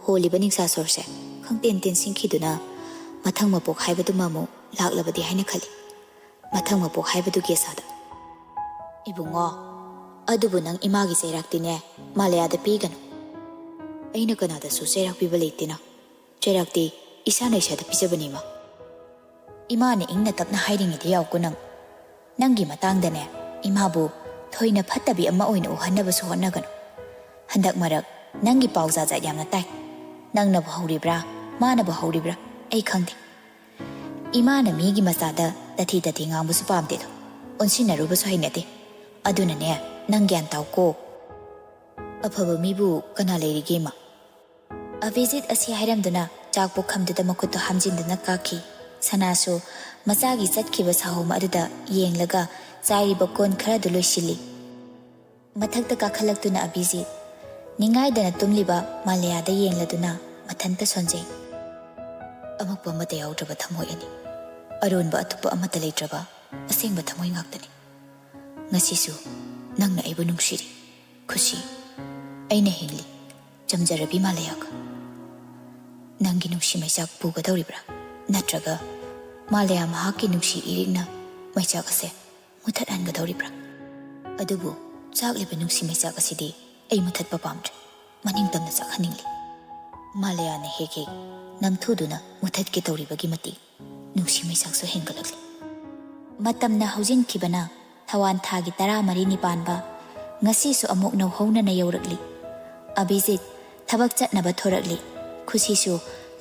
ꯍꯣꯜꯂꯤꯕ ꯅꯤꯡꯁꯥ ꯁꯣꯔꯁꯦ ꯈꯪꯇꯦꯟ ꯇꯦꯟꯁꯤꯟꯈꯤꯗꯨꯅ ꯃꯊꯪ ꯃꯄꯣꯛ ꯍꯥꯏꯕꯗꯨꯃ ꯑꯃꯨꯛ ꯂꯥꯛꯂꯕꯗꯤ ꯍꯥꯏꯅ ꯈꯜꯂꯤ꯫ ꯃꯊꯪ ꯃꯄꯣꯛ ꯍꯥꯏꯕꯗꯨꯒꯤ ꯑꯁꯥꯗ꯫ ꯏꯕꯨꯡꯉꯣ, ꯑꯗꯨꯕꯨ ꯅꯪ ꯏꯃꯥꯒꯤ ꯆꯩꯔꯥꯛꯇꯤꯅꯦ ꯃꯥꯂꯦꯌꯥꯗ ꯄꯤꯒꯅꯨ꯫ ꯑꯩꯅ ꯀꯅꯥꯗꯁꯨ ꯆꯩꯔꯥꯛ ꯄꯤꯕ ꯂꯩꯇꯦꯅ꯫ ꯆꯩꯔꯥꯛꯇꯤ ꯏꯁꯥꯅ ꯏꯁꯥꯗ ꯄꯤꯖꯕꯅꯤ ꯏꯃꯥ꯫ ꯏꯃꯥꯅ ꯏꯪꯅ ꯇꯞꯅ ꯍꯥꯏꯔꯤꯉꯩꯗ ꯌꯥꯎꯀꯣ ꯅꯪ꯫ ꯅꯪꯒꯤ ꯃꯇꯥꯡꯗꯅꯦ ꯏꯃꯥꯕꯨ ꯊꯣꯏꯅ ꯐꯠꯇꯕꯤ ꯑꯃ ꯑꯣꯏꯅ ꯎꯍꯟꯅꯕꯁꯨ ꯍꯣꯠꯅꯒꯅꯨ꯫ ꯍꯟꯗꯛ ꯃꯔꯛ ꯅꯪꯒꯤ ꯄꯥꯎ ꯖꯥꯠ ꯖꯥꯠ ꯌꯥꯝꯅ ꯇꯥꯏ꯫ ꯅꯪꯅꯕꯨ ꯍꯧꯔꯤꯕ꯭ꯔꯥ, ꯃꯥꯅꯕꯨ ꯍꯧꯔꯤꯕ꯭ꯔꯥ, ꯑꯩ ꯈꯪꯗꯦ꯫ ꯏꯃꯥꯅ ꯃꯤꯒꯤ ꯃꯆꯥꯗ ꯇꯊꯤ ꯇꯊꯤ ꯉꯥꯡꯕꯁꯨ ꯄꯥꯝꯗꯦꯗꯣ, ꯑꯣꯟꯁꯤꯟꯅꯔꯨꯕꯁꯨ ꯍꯩꯅꯗꯦ꯫ ꯑꯗꯨꯅꯅꯦ ꯅꯪ ꯒ꯭ꯌꯥꯟ ꯇꯥꯎꯀꯣ꯫" "ꯑꯐꯕ ꯃꯤꯕꯨ ꯀꯅꯥ ꯂꯩꯔꯤꯒꯦ ꯏꯃꯥ?" ꯑꯚꯤꯖꯤꯠ ꯑꯁꯤ ꯍꯥꯏꯔꯝꯗꯨꯅ ꯆꯥꯛ ꯄꯨꯈꯝꯗꯨꯗ ꯃꯈꯨꯠꯇꯣ ꯍꯥꯝꯖꯤꯟꯗꯨꯅ ꯀꯥꯈꯤ꯫ ꯁꯅꯥꯁꯨ ꯃꯆꯥꯒꯤ ꯆꯠꯈꯤꯕ ꯁꯥꯍꯣꯝ ꯑꯗꯨꯗ ꯌꯦꯡꯂꯒ ꯆꯥꯏꯔꯤꯕ ꯀꯣꯟ ꯈꯔꯗꯨ ꯂꯣꯏꯁꯤꯜꯂꯤ꯫ ꯃꯊꯛꯇ ꯀꯥꯈꯠꯂꯛꯇꯨꯅ ꯑꯚꯤꯖꯤꯠ ꯅꯤꯡꯉꯥꯏꯗꯅ ꯇꯨꯝꯂꯤꯕ ꯃꯥꯂꯦꯌꯥꯗ ꯌꯦꯡꯂꯗꯨꯅ ꯃꯊꯟꯇ ꯁꯣꯟꯖꯩ꯫ "ꯑꯃꯛꯄ ꯑꯃꯠꯇ ꯌꯥꯎꯗ꯭ꯔꯕ ꯊꯃꯣꯏ ꯑꯅꯤ, ꯑꯔꯣꯟꯕ ꯑꯇꯨꯞꯄ ꯑꯃꯠꯇ ꯂꯩꯇ꯭ꯔꯕ ꯑꯁꯦꯡꯕ ꯊꯃꯣꯏ ꯉꯥꯛꯇꯅꯤ꯫ ꯉꯁꯤꯁꯨ ꯅꯪꯅ ꯑꯩꯕꯨ ꯅꯨꯡꯁꯤꯔꯤ, ꯈꯨꯁꯤ꯫ ꯑꯩꯅ ꯍꯤꯡꯂꯤ, ꯆꯝꯖꯔꯕꯤ ꯃꯥꯂꯦꯌꯥꯒ꯫ ꯅꯪꯒꯤ ꯅꯨꯡꯁꯤ ꯃꯩꯆꯥꯛ ꯄꯨꯒꯗꯧꯔꯤꯕ꯭ꯔꯥ? ꯅꯠꯇ꯭ꯔꯒ ꯃꯥꯂꯦꯌꯥ ꯃꯍꯥꯛꯀꯤ ꯅꯨꯡꯁꯤ ꯏꯔꯤꯛꯅ ꯃꯩꯆꯥꯛ ꯑꯁꯦ ꯃꯨꯊꯠꯍꯟꯒꯗꯧꯔꯤꯕ꯭ꯔꯥ? ꯑꯗꯨꯕꯨ ꯆꯥꯛꯂꯤꯕ ꯅꯨꯡꯁꯤ ꯃꯩꯆꯥꯛ ꯑꯁꯤꯗꯤ ꯑꯩ ꯃꯨꯊꯠꯄ ꯄꯥꯝꯗ꯭ꯔꯦ꯫ ꯃꯅꯤꯡ ꯇꯝꯅ ꯆꯥꯛꯍꯟꯅꯤꯡꯂꯤ꯫" ꯃꯥꯂꯦꯌꯥꯅ ꯍꯦꯛ ꯍꯦꯛ ꯅꯝꯊꯨꯗꯨꯅ ꯃꯨꯊꯠꯀꯦ ꯇꯧꯔꯤꯕꯒꯤ ꯃꯇꯤꯛ ꯅꯨꯡꯁꯤ ꯃꯩꯆꯥꯛꯁꯨ ꯍꯦꯟꯒꯠꯂꯛꯂꯤ꯫ ꯃꯇꯝꯅ ꯍꯧꯖꯤꯟꯈꯤꯕꯅ ꯊꯋꯥꯟ ꯊꯥꯒꯤ ꯇꯔꯥꯃꯔꯤꯅꯤ ꯄꯥꯟꯕ ꯉꯁꯤꯁꯨ ꯑꯃꯨꯛ ꯅꯧꯍꯧꯅꯅ ꯌꯧꯔꯛꯂꯤ꯫ ꯑꯚꯤꯖꯤꯠ ꯊꯕꯛ ꯆꯠꯅꯕ ꯊꯣꯔꯛꯂꯤ꯫ ꯈꯨꯁꯤꯁꯨ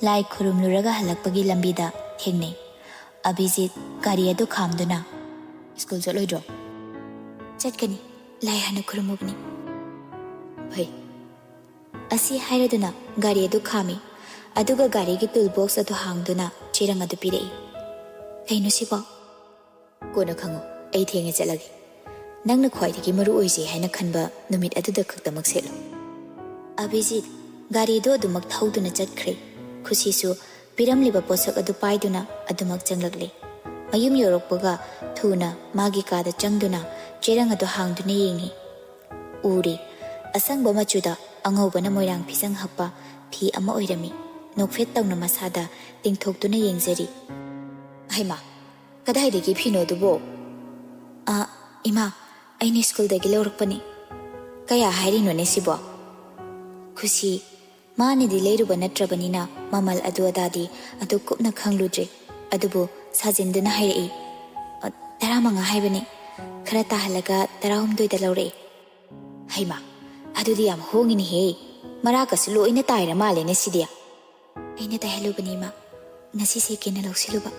ꯂꯥꯏ ꯈꯨꯔꯨꯝꯂꯨꯔꯒ ꯍꯜꯂꯛꯄꯒꯤ ꯂꯝꯕꯤꯗ ꯊꯦꯡꯅꯩ꯫ ꯑꯚꯤꯖꯤꯠ ꯒꯥꯔꯤ ꯑꯗꯨ ꯈꯥꯝꯗꯨꯅ, "ꯁ꯭ꯀꯨꯜ ꯆꯠꯂꯣꯏꯗ꯭ꯔꯣ?" "ꯆꯠꯀꯅꯤ, ꯂꯥꯏ ꯍꯥꯟꯅ ꯈꯨꯔꯨꯝꯃꯨꯕꯅꯤ꯫" "ꯐꯩ꯫" ꯑꯁꯤ ꯍꯥꯏꯔꯗꯨꯅ ꯒꯥꯔꯤ ꯑꯗꯨ ꯈꯥꯝꯃꯤ꯫ ꯑꯗꯨꯒ ꯒꯥꯔꯤꯒꯤ ꯇꯨꯜ ꯕꯣꯛꯁ ꯑꯗꯨ ꯍꯥꯡꯗꯨꯅ ꯆꯦꯔꯪ ꯑꯗꯨ ꯄꯤꯔꯛꯏ꯫ "ꯀꯩꯅꯣ ꯁꯤꯕꯣ?" "ꯀꯣꯟꯅ ꯈꯪꯉꯨ, ꯑꯩ ꯊꯦꯡꯉꯦ ꯆꯠꯂꯒꯦ꯫" ꯅꯪꯅ ꯈ꯭ꯋꯥꯏꯗꯒꯤ ꯃꯔꯨ ꯑꯣꯏꯖꯩ ꯍꯥꯏꯅ ꯈꯟꯕ ꯅꯨꯃꯤꯠ ꯑꯗꯨꯗ ꯈꯛꯇꯃꯛ ꯁꯦꯠꯂꯨ꯫ ꯑꯚꯤꯖꯤꯠ ꯒꯥꯔꯤꯗꯨ ꯑꯗꯨꯃꯛ ꯊꯧꯗꯨꯅ ꯆꯠꯈ꯭ꯔꯦ꯫ ꯈꯨꯁꯤꯁꯨ ꯄꯤꯔꯝꯂꯤꯕ ꯄꯣꯠꯁꯛ ꯑꯗꯨ ꯄꯥꯏꯗꯨꯅ ꯑꯗꯨꯃꯛ ꯆꯪꯂꯛꯂꯦ꯫ ꯃꯌꯨꯝ ꯌꯧꯔꯛꯄꯒ ꯊꯨꯅ ꯃꯥꯒꯤ ꯀꯥꯗ ꯆꯪꯗꯨꯅ ꯆꯦꯔꯪ ꯑꯗꯨ ꯍꯥꯡꯗꯨꯅ ꯌꯦꯡꯉꯤ꯫ ꯎꯔꯦ, ꯑꯁꯪꯕ ꯃꯆꯨꯗ ꯑꯉꯧꯕꯅ ꯃꯣꯏꯔꯥꯡ ꯐꯤꯖꯪ ꯍꯛꯄ ꯐꯤ ꯑꯃ ꯑꯣꯏꯔꯝꯃꯤ꯫ ꯅꯣꯛꯐꯦꯠ ꯇꯧꯅ ꯃꯁꯥꯗ ꯇꯤꯡꯊꯣꯛꯇꯨꯅ ꯌꯦꯡꯖꯔꯤ꯫ ꯍꯩꯃꯥ, ꯀꯗꯥꯏꯗꯒꯤ ꯐꯤꯅꯣ ꯑꯗꯨꯕꯣ? "ꯑ, ꯏꯃꯥ, ꯑꯩꯅ ꯁ꯭ꯀꯨꯜꯗꯒꯤ ꯂꯧꯔꯛꯄꯅꯤ꯫" "ꯀꯌꯥ ꯍꯥꯏꯔꯤꯅꯣꯅꯦ ꯁꯤꯕꯣ?" ꯈꯨꯁꯤ, ꯃꯥꯅꯗꯤ ꯂꯩꯔꯨꯕ ꯅꯠꯇ꯭ꯔꯕꯅꯤꯅ ꯃꯃꯜ ꯑꯗꯨ ꯑꯗꯥꯗꯤ ꯑꯗꯨ ꯀꯨꯞꯅ ꯈꯪꯂꯨꯗ꯭ꯔꯦ꯫ ꯑꯗꯨꯕꯨ ꯁꯥꯖꯤꯟꯗꯨꯅ ꯍꯥꯏꯔꯛꯏ, "ꯑ, ꯇꯔꯥꯃꯉꯥ ꯍꯥꯏꯕꯅꯤ, ꯈꯔ ꯇꯥꯍꯜꯂꯒ ꯇꯔꯥꯍꯨꯝꯗꯣꯏꯗ ꯂꯧꯔꯛꯑꯦ꯫" "ꯍꯩꯃꯥ, ꯑꯗꯨꯗꯤ ꯌꯥꯝ ꯍꯣꯡꯉꯤꯅꯦꯍꯦ꯫ ꯃꯔꯥꯀꯁꯨ ꯂꯣꯏꯅ ꯇꯥꯏꯔ ꯃꯥꯜꯂꯦꯅꯦ ꯁꯤꯗꯤ꯫" "ꯑꯩꯅ ꯇꯥꯏꯍꯜꯂꯨꯕꯅꯤ, ꯏꯃꯥ꯫ ꯉꯁꯤꯁꯦ ꯀꯦꯟꯅ ꯂꯧꯁꯤꯜꯂꯨꯕ꯫"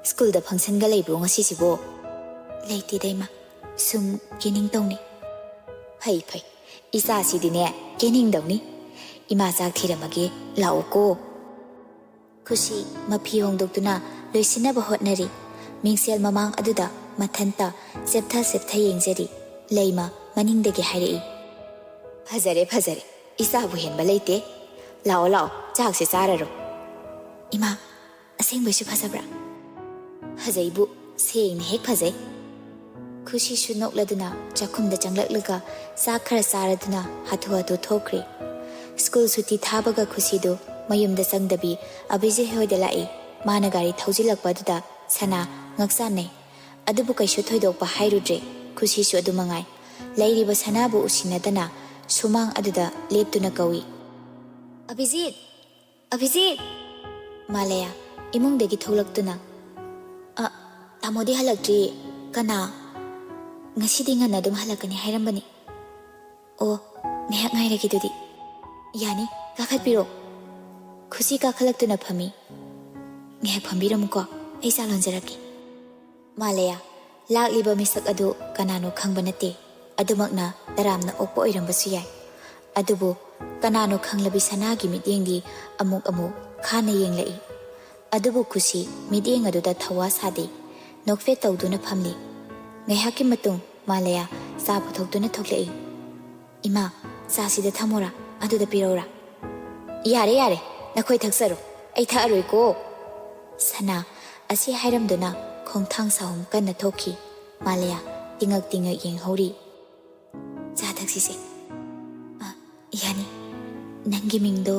"ꯁ꯭ꯀꯨꯜꯗ ꯐꯪꯁꯟꯒ ꯂꯩꯕ꯭ꯔꯣ ꯉꯁꯤꯁꯤꯕꯣ?" "ꯂꯩꯇꯦꯗ, ꯏꯃꯥ꯫ ꯁꯨꯝ ꯀꯦꯅꯤꯡ ꯇꯧꯅꯤ꯫" "ꯐꯩ, ꯐꯩ꯫ ꯏꯆꯥꯁꯤꯗꯤꯅꯦ, ꯀꯦꯅꯤꯡꯗꯧꯅꯤ꯫ ꯏꯃꯥ ꯆꯥꯛ ꯊꯤꯔꯝꯃꯒꯦ, ꯂꯥꯛꯑꯣꯀꯣ꯫" ꯈꯨꯁꯤ ꯃꯐꯤ ꯍꯣꯡꯗꯣꯛꯇꯨꯅ ꯂꯣꯏꯁꯤꯟꯅꯕ ꯍꯣꯠꯅꯔꯤ꯫ ꯃꯤꯡꯁꯦꯜ ꯃꯃꯥꯡ ꯑꯗꯨꯗ ꯃꯊꯟꯇ ꯆꯦꯞꯊ ꯆꯦꯞꯊ ꯌꯦꯡꯖꯔꯤ꯫ ꯂꯩꯃ ꯃꯅꯤꯡꯗꯒꯤ ꯍꯥꯏꯔꯛꯏ, "ꯐꯖꯔꯦ, ꯐꯖꯔꯦ꯫ ꯏꯆꯥꯕꯨ ꯍꯦꯟꯕ ꯂꯩꯇꯦ꯫ ꯂꯥꯛꯑꯣ, ꯂꯥꯛꯑꯣ, ꯆꯥꯛꯁꯦ ꯆꯥꯔꯔꯣ꯫" "ꯏꯃꯥ, ꯑꯁꯦꯡꯕꯩꯁꯨ ꯐꯖꯕ꯭ꯔꯥ?" "ꯐꯖꯩꯕꯨ, ꯁꯦꯡꯅ ꯍꯦꯛ ꯐꯖꯩ꯫" ꯈꯨꯁꯤꯁꯨ ꯅꯣꯛꯂꯗꯨꯅ ꯆꯥꯛꯈꯨꯝꯗ ꯆꯪꯂꯛꯂꯒ ꯆꯥꯛ ꯈꯔ ꯆꯥꯔꯗꯨꯅ ꯍꯥꯊꯨ ꯍꯥꯊꯨ ꯊꯣꯛꯈ꯭ꯔꯦ꯫ ꯁ꯭ꯀꯨꯜ ꯁꯨꯇꯤ ꯊꯥꯕꯒ ꯈꯨꯁꯤꯗꯨ ꯃꯌꯨꯝꯗ ꯆꯪꯗꯕꯤ ꯑꯕꯤꯖꯤꯠ ꯍꯣꯏꯗ ꯂꯥꯛꯏ꯫ ꯃꯥꯅ ꯒꯥꯔꯤ ꯊꯧꯖꯤꯜꯂꯛꯄ ꯑꯗꯨꯗ ꯁꯅꯥ ꯉꯛꯆꯥꯟꯅꯩ꯫ ꯑꯗꯨꯕꯨ ꯀꯩꯁꯨ ꯊꯣꯏꯗꯣꯛꯄ ꯍꯥꯏꯔꯨꯗ꯭ꯔꯦ꯫ ꯈꯨꯁꯤꯁꯨ ꯑꯗꯨ ꯃꯉꯥꯏ꯫ ꯂꯩꯔꯤꯕ ꯁꯅꯥꯕꯨ ꯎꯁꯤꯟꯅꯗꯅ ꯁꯨꯃꯥꯡ ꯑꯗꯨꯗ ꯂꯦꯞꯇꯨꯅ ꯀꯧꯏ, "ꯑꯕꯤꯖꯤꯠ! ꯑꯕꯤꯖꯤꯠ!" ꯃꯥꯂꯌꯥ ꯏꯃꯨꯡꯗꯒꯤ ꯊꯣꯛꯂꯛꯇꯨꯅ, "ꯑ, ꯇꯥꯃꯣꯗꯤ ꯍꯜꯂꯛꯇ꯭ꯔꯤ꯫ ꯀꯅꯥ? ꯉꯁꯤꯗꯤ ꯉꯟꯅ ꯑꯗꯨꯝ ꯍꯜꯂꯛꯀꯅꯤ ꯍꯥꯏꯔꯝꯕꯅꯤ꯫" "ꯑꯣ, ꯉꯥꯏꯍꯥꯛ ꯉꯥꯏꯔꯒꯦ ꯑꯗꯨꯗꯤ꯫" "ꯌꯥꯅꯤ, ꯀꯥꯈꯠꯄꯤꯔꯣ꯫" ꯈꯨꯁꯤ ꯀꯥꯈꯠꯂꯛꯇꯨꯅ ꯐꯝꯃꯤ꯫ "ꯉꯥꯏꯍꯥꯛ ꯐꯝꯕꯤꯔꯝꯃꯨꯀꯣ, ꯑꯩ ꯆꯥ ꯂꯣꯟꯖꯔꯛꯀꯦ꯫" ꯃꯥꯂꯌꯥ, ꯂꯥꯛꯂꯤꯕ ꯃꯤꯁꯛ ꯑꯗꯨ ꯀꯅꯥꯅꯣ ꯈꯪꯕ ꯅꯠꯇꯦ꯫ ꯑꯗꯨꯃꯛꯅ ꯇꯔꯥꯝꯅ ꯑꯣꯛꯄ ꯑꯣꯏꯔꯝꯕꯁꯨ ꯌꯥꯏ꯫ ꯑꯗꯨꯕꯨ ꯀꯅꯥꯅꯣ ꯈꯪꯂꯕꯤ ꯁꯅꯥꯒꯤ ꯃꯤꯠꯌꯦꯡꯗꯤ ꯑꯃꯨꯛ ꯑꯃꯨꯛ ꯈꯥꯅ ꯌꯦꯡꯂꯛꯏ꯫ ꯑꯗꯨꯕꯨ ꯈꯨꯁꯤ ꯃꯤꯠꯌꯦꯡ ꯑꯗꯨꯗ ꯊꯧꯋꯥ ꯁꯥꯗꯦ꯫ ꯅꯣꯛꯐꯦꯠ ꯇꯧꯗꯨꯅ ꯐꯝꯂꯤ꯫ ꯉꯥꯏꯍꯥꯛꯀꯤ ꯃꯇꯨꯡ ꯃꯥꯂꯌꯥ ꯆꯥ ꯄꯨꯊꯣꯛꯇꯨꯅ ꯊꯣꯛꯂꯛꯏ꯫ "ꯏꯃꯥ, ꯆꯥꯁꯤꯗ ꯊꯝꯃꯣꯔꯥ? ꯑꯗꯨꯗ ꯄꯤꯔꯧꯔꯥ?" "ꯌꯥꯔꯦ, ꯌꯥꯔꯦ, ꯅꯈꯣꯏ ꯊꯛꯆꯔꯣ, ꯑꯩ ꯊꯛꯑꯔꯣꯏꯀꯣ꯫" ꯁꯅꯥ ꯑꯁꯤ ꯍꯥꯏꯔꯝꯗꯨꯅ ꯈꯣꯡꯊꯥꯡ ꯁꯥꯍꯨꯝ ꯀꯟꯅ ꯊꯣꯛꯈꯤ꯫ ꯃꯥꯂꯌꯥ ꯇꯤꯉꯛ ꯇꯤꯉꯛ ꯌꯦꯡꯍꯧꯔꯤ꯫ "ꯆꯥ ꯊꯛꯁꯤꯁꯦ꯫" "ꯑ, ꯌꯥꯅꯤ꯫ ꯅꯪꯒꯤ ꯃꯤꯡꯗꯣ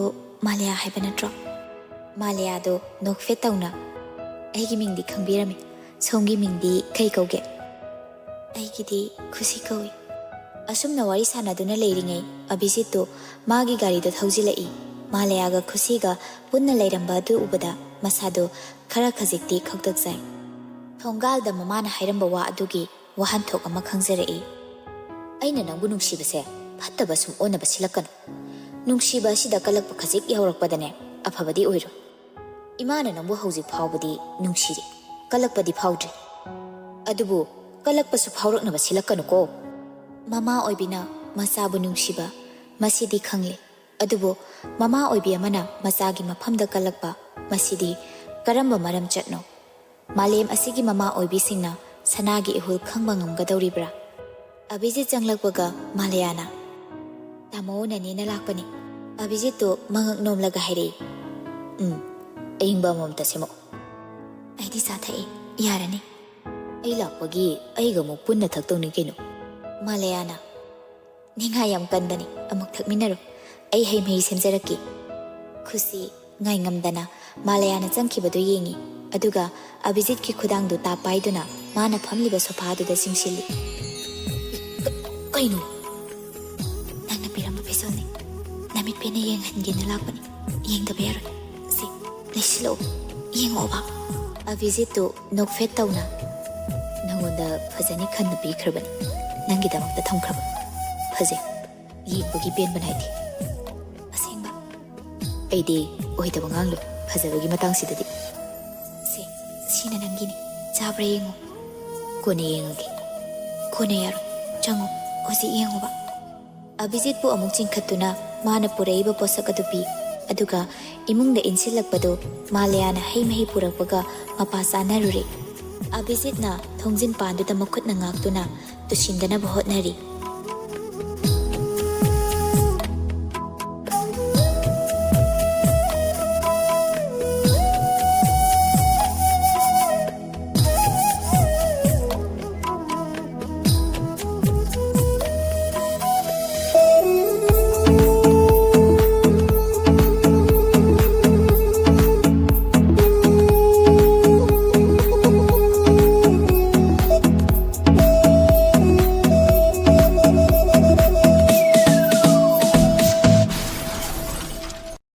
ꯃꯥꯂꯌꯥ ꯍꯥꯏꯕ ꯅꯠꯇ꯭ꯔꯣ?" ꯃꯥꯂꯌꯥꯗꯣ ꯅꯣꯛꯐꯦꯠ ꯇꯧꯅ, "ꯑꯩꯒꯤ ꯃꯤꯡꯗꯤ ꯈꯪꯕꯤꯔꯝꯃꯤ꯫ ꯁꯣꯝꯒꯤ ꯃꯤꯡꯗꯤ ꯀꯩ ꯀꯧꯒꯦ?" "ꯑꯩꯒꯤꯗꯤ ꯈꯨꯁꯤ ꯀꯧꯏ꯫" ꯑꯁꯨꯝꯅ ꯋꯥꯔꯤ ꯁꯥꯟꯅꯗꯨꯅ ꯂꯩꯔꯤꯉꯩ, ꯑꯚꯤꯖꯤꯠꯇꯨ ꯃꯥꯒꯤ ꯒꯥꯔꯤꯗꯣ ꯊꯧꯖꯤꯜꯂꯛꯏ꯫ ꯃꯥꯂꯌꯥꯒ ꯈꯨꯁꯤꯒ ꯄꯨꯟꯅ ꯂꯩꯔꯝꯕ ꯑꯗꯨ ꯎꯕꯗ ꯃꯁꯥꯗꯣ ꯈꯔ ꯈꯖꯤꯛꯇꯤ ꯈꯧꯇꯛ ꯆꯥꯏ꯫ ꯊꯣꯡꯒꯥꯜꯗ ꯃꯃꯥꯅ ꯍꯥꯏꯔꯝꯕ ꯋꯥ ꯑꯗꯨꯒꯤ ꯋꯥꯍꯟꯊꯣꯛ ꯑꯃ ꯈꯪꯖꯔꯛꯏ꯫ "ꯑꯩꯅ ꯅꯪꯕꯨ ꯅꯨꯡꯁꯤꯕꯁꯦ ꯐꯠꯇꯕ ꯁꯨꯝ ꯑꯣꯟꯅꯕ ꯁꯤꯜꯂꯛꯀꯅꯨ꯫ ꯅꯨꯡꯁꯤꯕ ꯑꯁꯤꯗ ꯀꯜꯂꯛꯄ ꯈꯖꯤꯛ ꯌꯥꯎꯔꯛꯄꯗꯅꯦ, ꯑꯐꯕꯗꯤ ꯑꯣꯏꯔꯣꯏ꯫ ꯏꯃꯥꯅ ꯅꯪꯕꯨ ꯍꯧꯖꯤꯛ ꯐꯥꯎꯕꯗꯤ ꯅꯨꯡꯁꯤꯔꯤ, ꯀꯜꯂꯛꯄꯗꯤ ꯐꯥꯎꯗ꯭ꯔꯤ꯫ ꯑꯗꯨꯕꯨ ꯀꯜꯂꯛꯄꯁꯨ ꯐꯥꯎꯔꯛꯅꯕ ꯁꯤꯜꯂꯛꯀꯅꯨꯀꯣ꯫" ꯃꯃꯥ ꯑꯣꯏꯕꯤꯅ ꯃꯆꯥꯕꯨ ꯅꯨꯡꯁꯤꯕ, ꯃꯁꯤꯗꯤ ꯈꯪꯂꯦ꯫ ꯑꯗꯨꯕꯨ ꯃꯃꯥ ꯑꯣꯏꯕꯤ ꯑꯃꯅ ꯃꯆꯥꯒꯤ ꯃꯐꯝꯗ ꯀꯜꯂꯛꯄ, ꯃꯁꯤꯗꯤ ꯀꯔꯝꯕ ꯃꯔꯝ ꯆꯠꯅꯣ? ꯃꯥꯂꯦꯝ ꯑꯁꯤꯒꯤ ꯃꯃꯥ ꯑꯣꯏꯕꯤꯁꯤꯡꯅ ꯁꯅꯥꯒꯤ ꯏꯍꯨꯜ ꯈꯪꯕ ꯉꯝꯒꯗꯧꯔꯤꯕ꯭ꯔꯥ? ꯑꯚꯤꯖꯤꯠ ꯆꯪꯂꯛꯄꯒ ꯃꯥꯂꯌꯥꯅ, "ꯇꯥꯃꯣ, ꯅꯅꯦꯅ ꯂꯥꯛꯄꯅꯤ꯫" ꯑꯚꯤꯖꯤꯠꯇꯨ ꯃꯉꯛ ꯅꯣꯝꯂꯒ ꯍꯥꯏꯔꯛꯏ꯫ "ꯎꯝ, ꯑꯏꯪꯕ ꯑꯃꯃꯝꯇ ꯁꯦꯝꯃꯛꯑꯣ꯫" "ꯑꯩꯗꯤ ꯆꯥ ꯊꯛꯏ, ꯌꯥꯔꯅꯤ꯫" "ꯑꯩ ꯂꯥꯛꯄꯒꯤ ꯑꯩꯒ ꯑꯃꯨꯛ ꯄꯨꯟꯅ ꯊꯛꯇꯧꯅꯤ ꯀꯩꯅꯣ꯫" ꯃꯥꯂꯌꯥꯅ, "ꯅꯤꯡꯉꯥꯏ ꯌꯥꯝ ꯀꯟꯕꯅꯤ, ꯑꯃꯨꯛ ꯊꯛꯃꯤꯟꯅꯔꯣ꯫ ꯑꯩ ꯍꯩ ꯃꯍꯤ ꯁꯦꯝꯖꯔꯛꯀꯦ꯫" ꯈꯨꯁꯤ ꯉꯥꯏꯉꯝꯗꯅ ꯃꯥꯂꯌꯥꯅ ꯆꯪꯈꯤꯕꯗꯨ ꯌꯦꯡꯉꯤ, ꯑꯗꯨꯒ ꯑꯚꯤꯖꯤꯠꯀꯤ ꯈꯨꯗꯥꯡꯗꯨ ꯇꯥꯞ ꯄꯥꯏꯗꯨꯅ ꯃꯥꯅ ꯐꯝꯂꯤꯕ ꯁꯣꯐꯥꯗꯨꯗ ꯆꯤꯡꯁꯤꯜꯂꯤ꯫ "ꯀ-, ꯀꯩꯅꯣ?" "ꯅꯪꯅ ꯄꯤꯔꯝꯕ ꯐꯤꯖꯣꯜꯅꯤ꯫ ꯅꯃꯤꯠ ꯄꯦꯟꯅ ꯌꯦꯡꯍꯟꯒꯦꯅ ꯂꯥꯛꯄꯅꯤ꯫ ꯌꯦꯡꯗꯕ ꯌꯥꯔꯣꯏ꯫ ꯁꯤ, ꯂꯩꯁꯤꯜꯂꯛꯑꯣ꯫ ꯌꯦꯡꯉꯛꯑꯣꯕ꯫" ꯑꯚꯤꯖꯤꯠꯇꯨ ꯅꯣꯛꯐꯦꯠ ꯇꯧꯅ, "ꯅꯉꯣꯟꯗ ꯐꯖꯅꯤ ꯈꯟꯅ ꯄꯤꯈ꯭ꯔꯕꯅꯤ꯫ ꯅꯪꯒꯤꯗꯃꯛꯇ ꯊꯝꯈ꯭ꯔꯕ꯫ ꯐꯖꯩ꯫ ꯌꯦꯡꯕꯒꯤ ꯄꯦꯟꯕ ꯅꯥꯏꯗꯦ꯫" "ꯑꯁꯦꯡꯕ?" "ꯑꯩꯗꯤ ꯑꯣꯏꯗꯕ ꯉꯥꯡꯂꯣꯏ, ꯐꯖꯕꯒꯤ ꯃꯇꯥꯡꯁꯤꯗꯗꯤ꯫" "ꯁꯦ, ꯁꯤꯅ ꯅꯪꯒꯤꯅꯤ꯫ ꯆꯥꯕ꯭ꯔꯥ ꯌꯦꯡꯉꯣ꯫" "ꯀꯣꯟꯅ ꯌꯦꯡꯉꯒꯦ꯫" "ꯀꯣꯟꯅ ꯌꯥꯔꯣꯏ꯫ ꯆꯪꯉꯣ, ꯍꯧꯖꯤꯛ ꯌꯦꯡꯉꯣꯕ꯫" ꯑꯚꯤꯖꯤꯠꯄꯨ ꯑꯃꯨꯛ ꯆꯤꯡꯈꯠꯇꯨꯅ ꯃꯥꯅ ꯄꯨꯔꯛꯏꯕ ꯄꯣꯠꯁꯛ ꯑꯗꯨ ꯄꯤ꯫ ꯑꯗꯨꯒ ꯏꯃꯨꯡꯗ ꯏꯟꯁꯤꯜꯂꯛꯄꯗꯨ ꯃꯥꯂꯌꯥꯅ ꯍꯩ ꯃꯍꯤ ꯄꯨꯔꯛꯄꯒ ꯃꯄꯥ ꯆꯥꯅꯔꯨꯔꯦ꯫ ꯑꯚꯤꯖꯤꯠꯅ ꯊꯣꯡꯖꯤꯟ ꯄꯥꯟꯗꯨꯗ ꯃꯈꯨꯠꯅ ꯉꯥꯛꯇꯨꯅ ꯎꯁꯤꯟꯗꯅꯕ ꯍꯣꯠꯅꯔꯤ꯫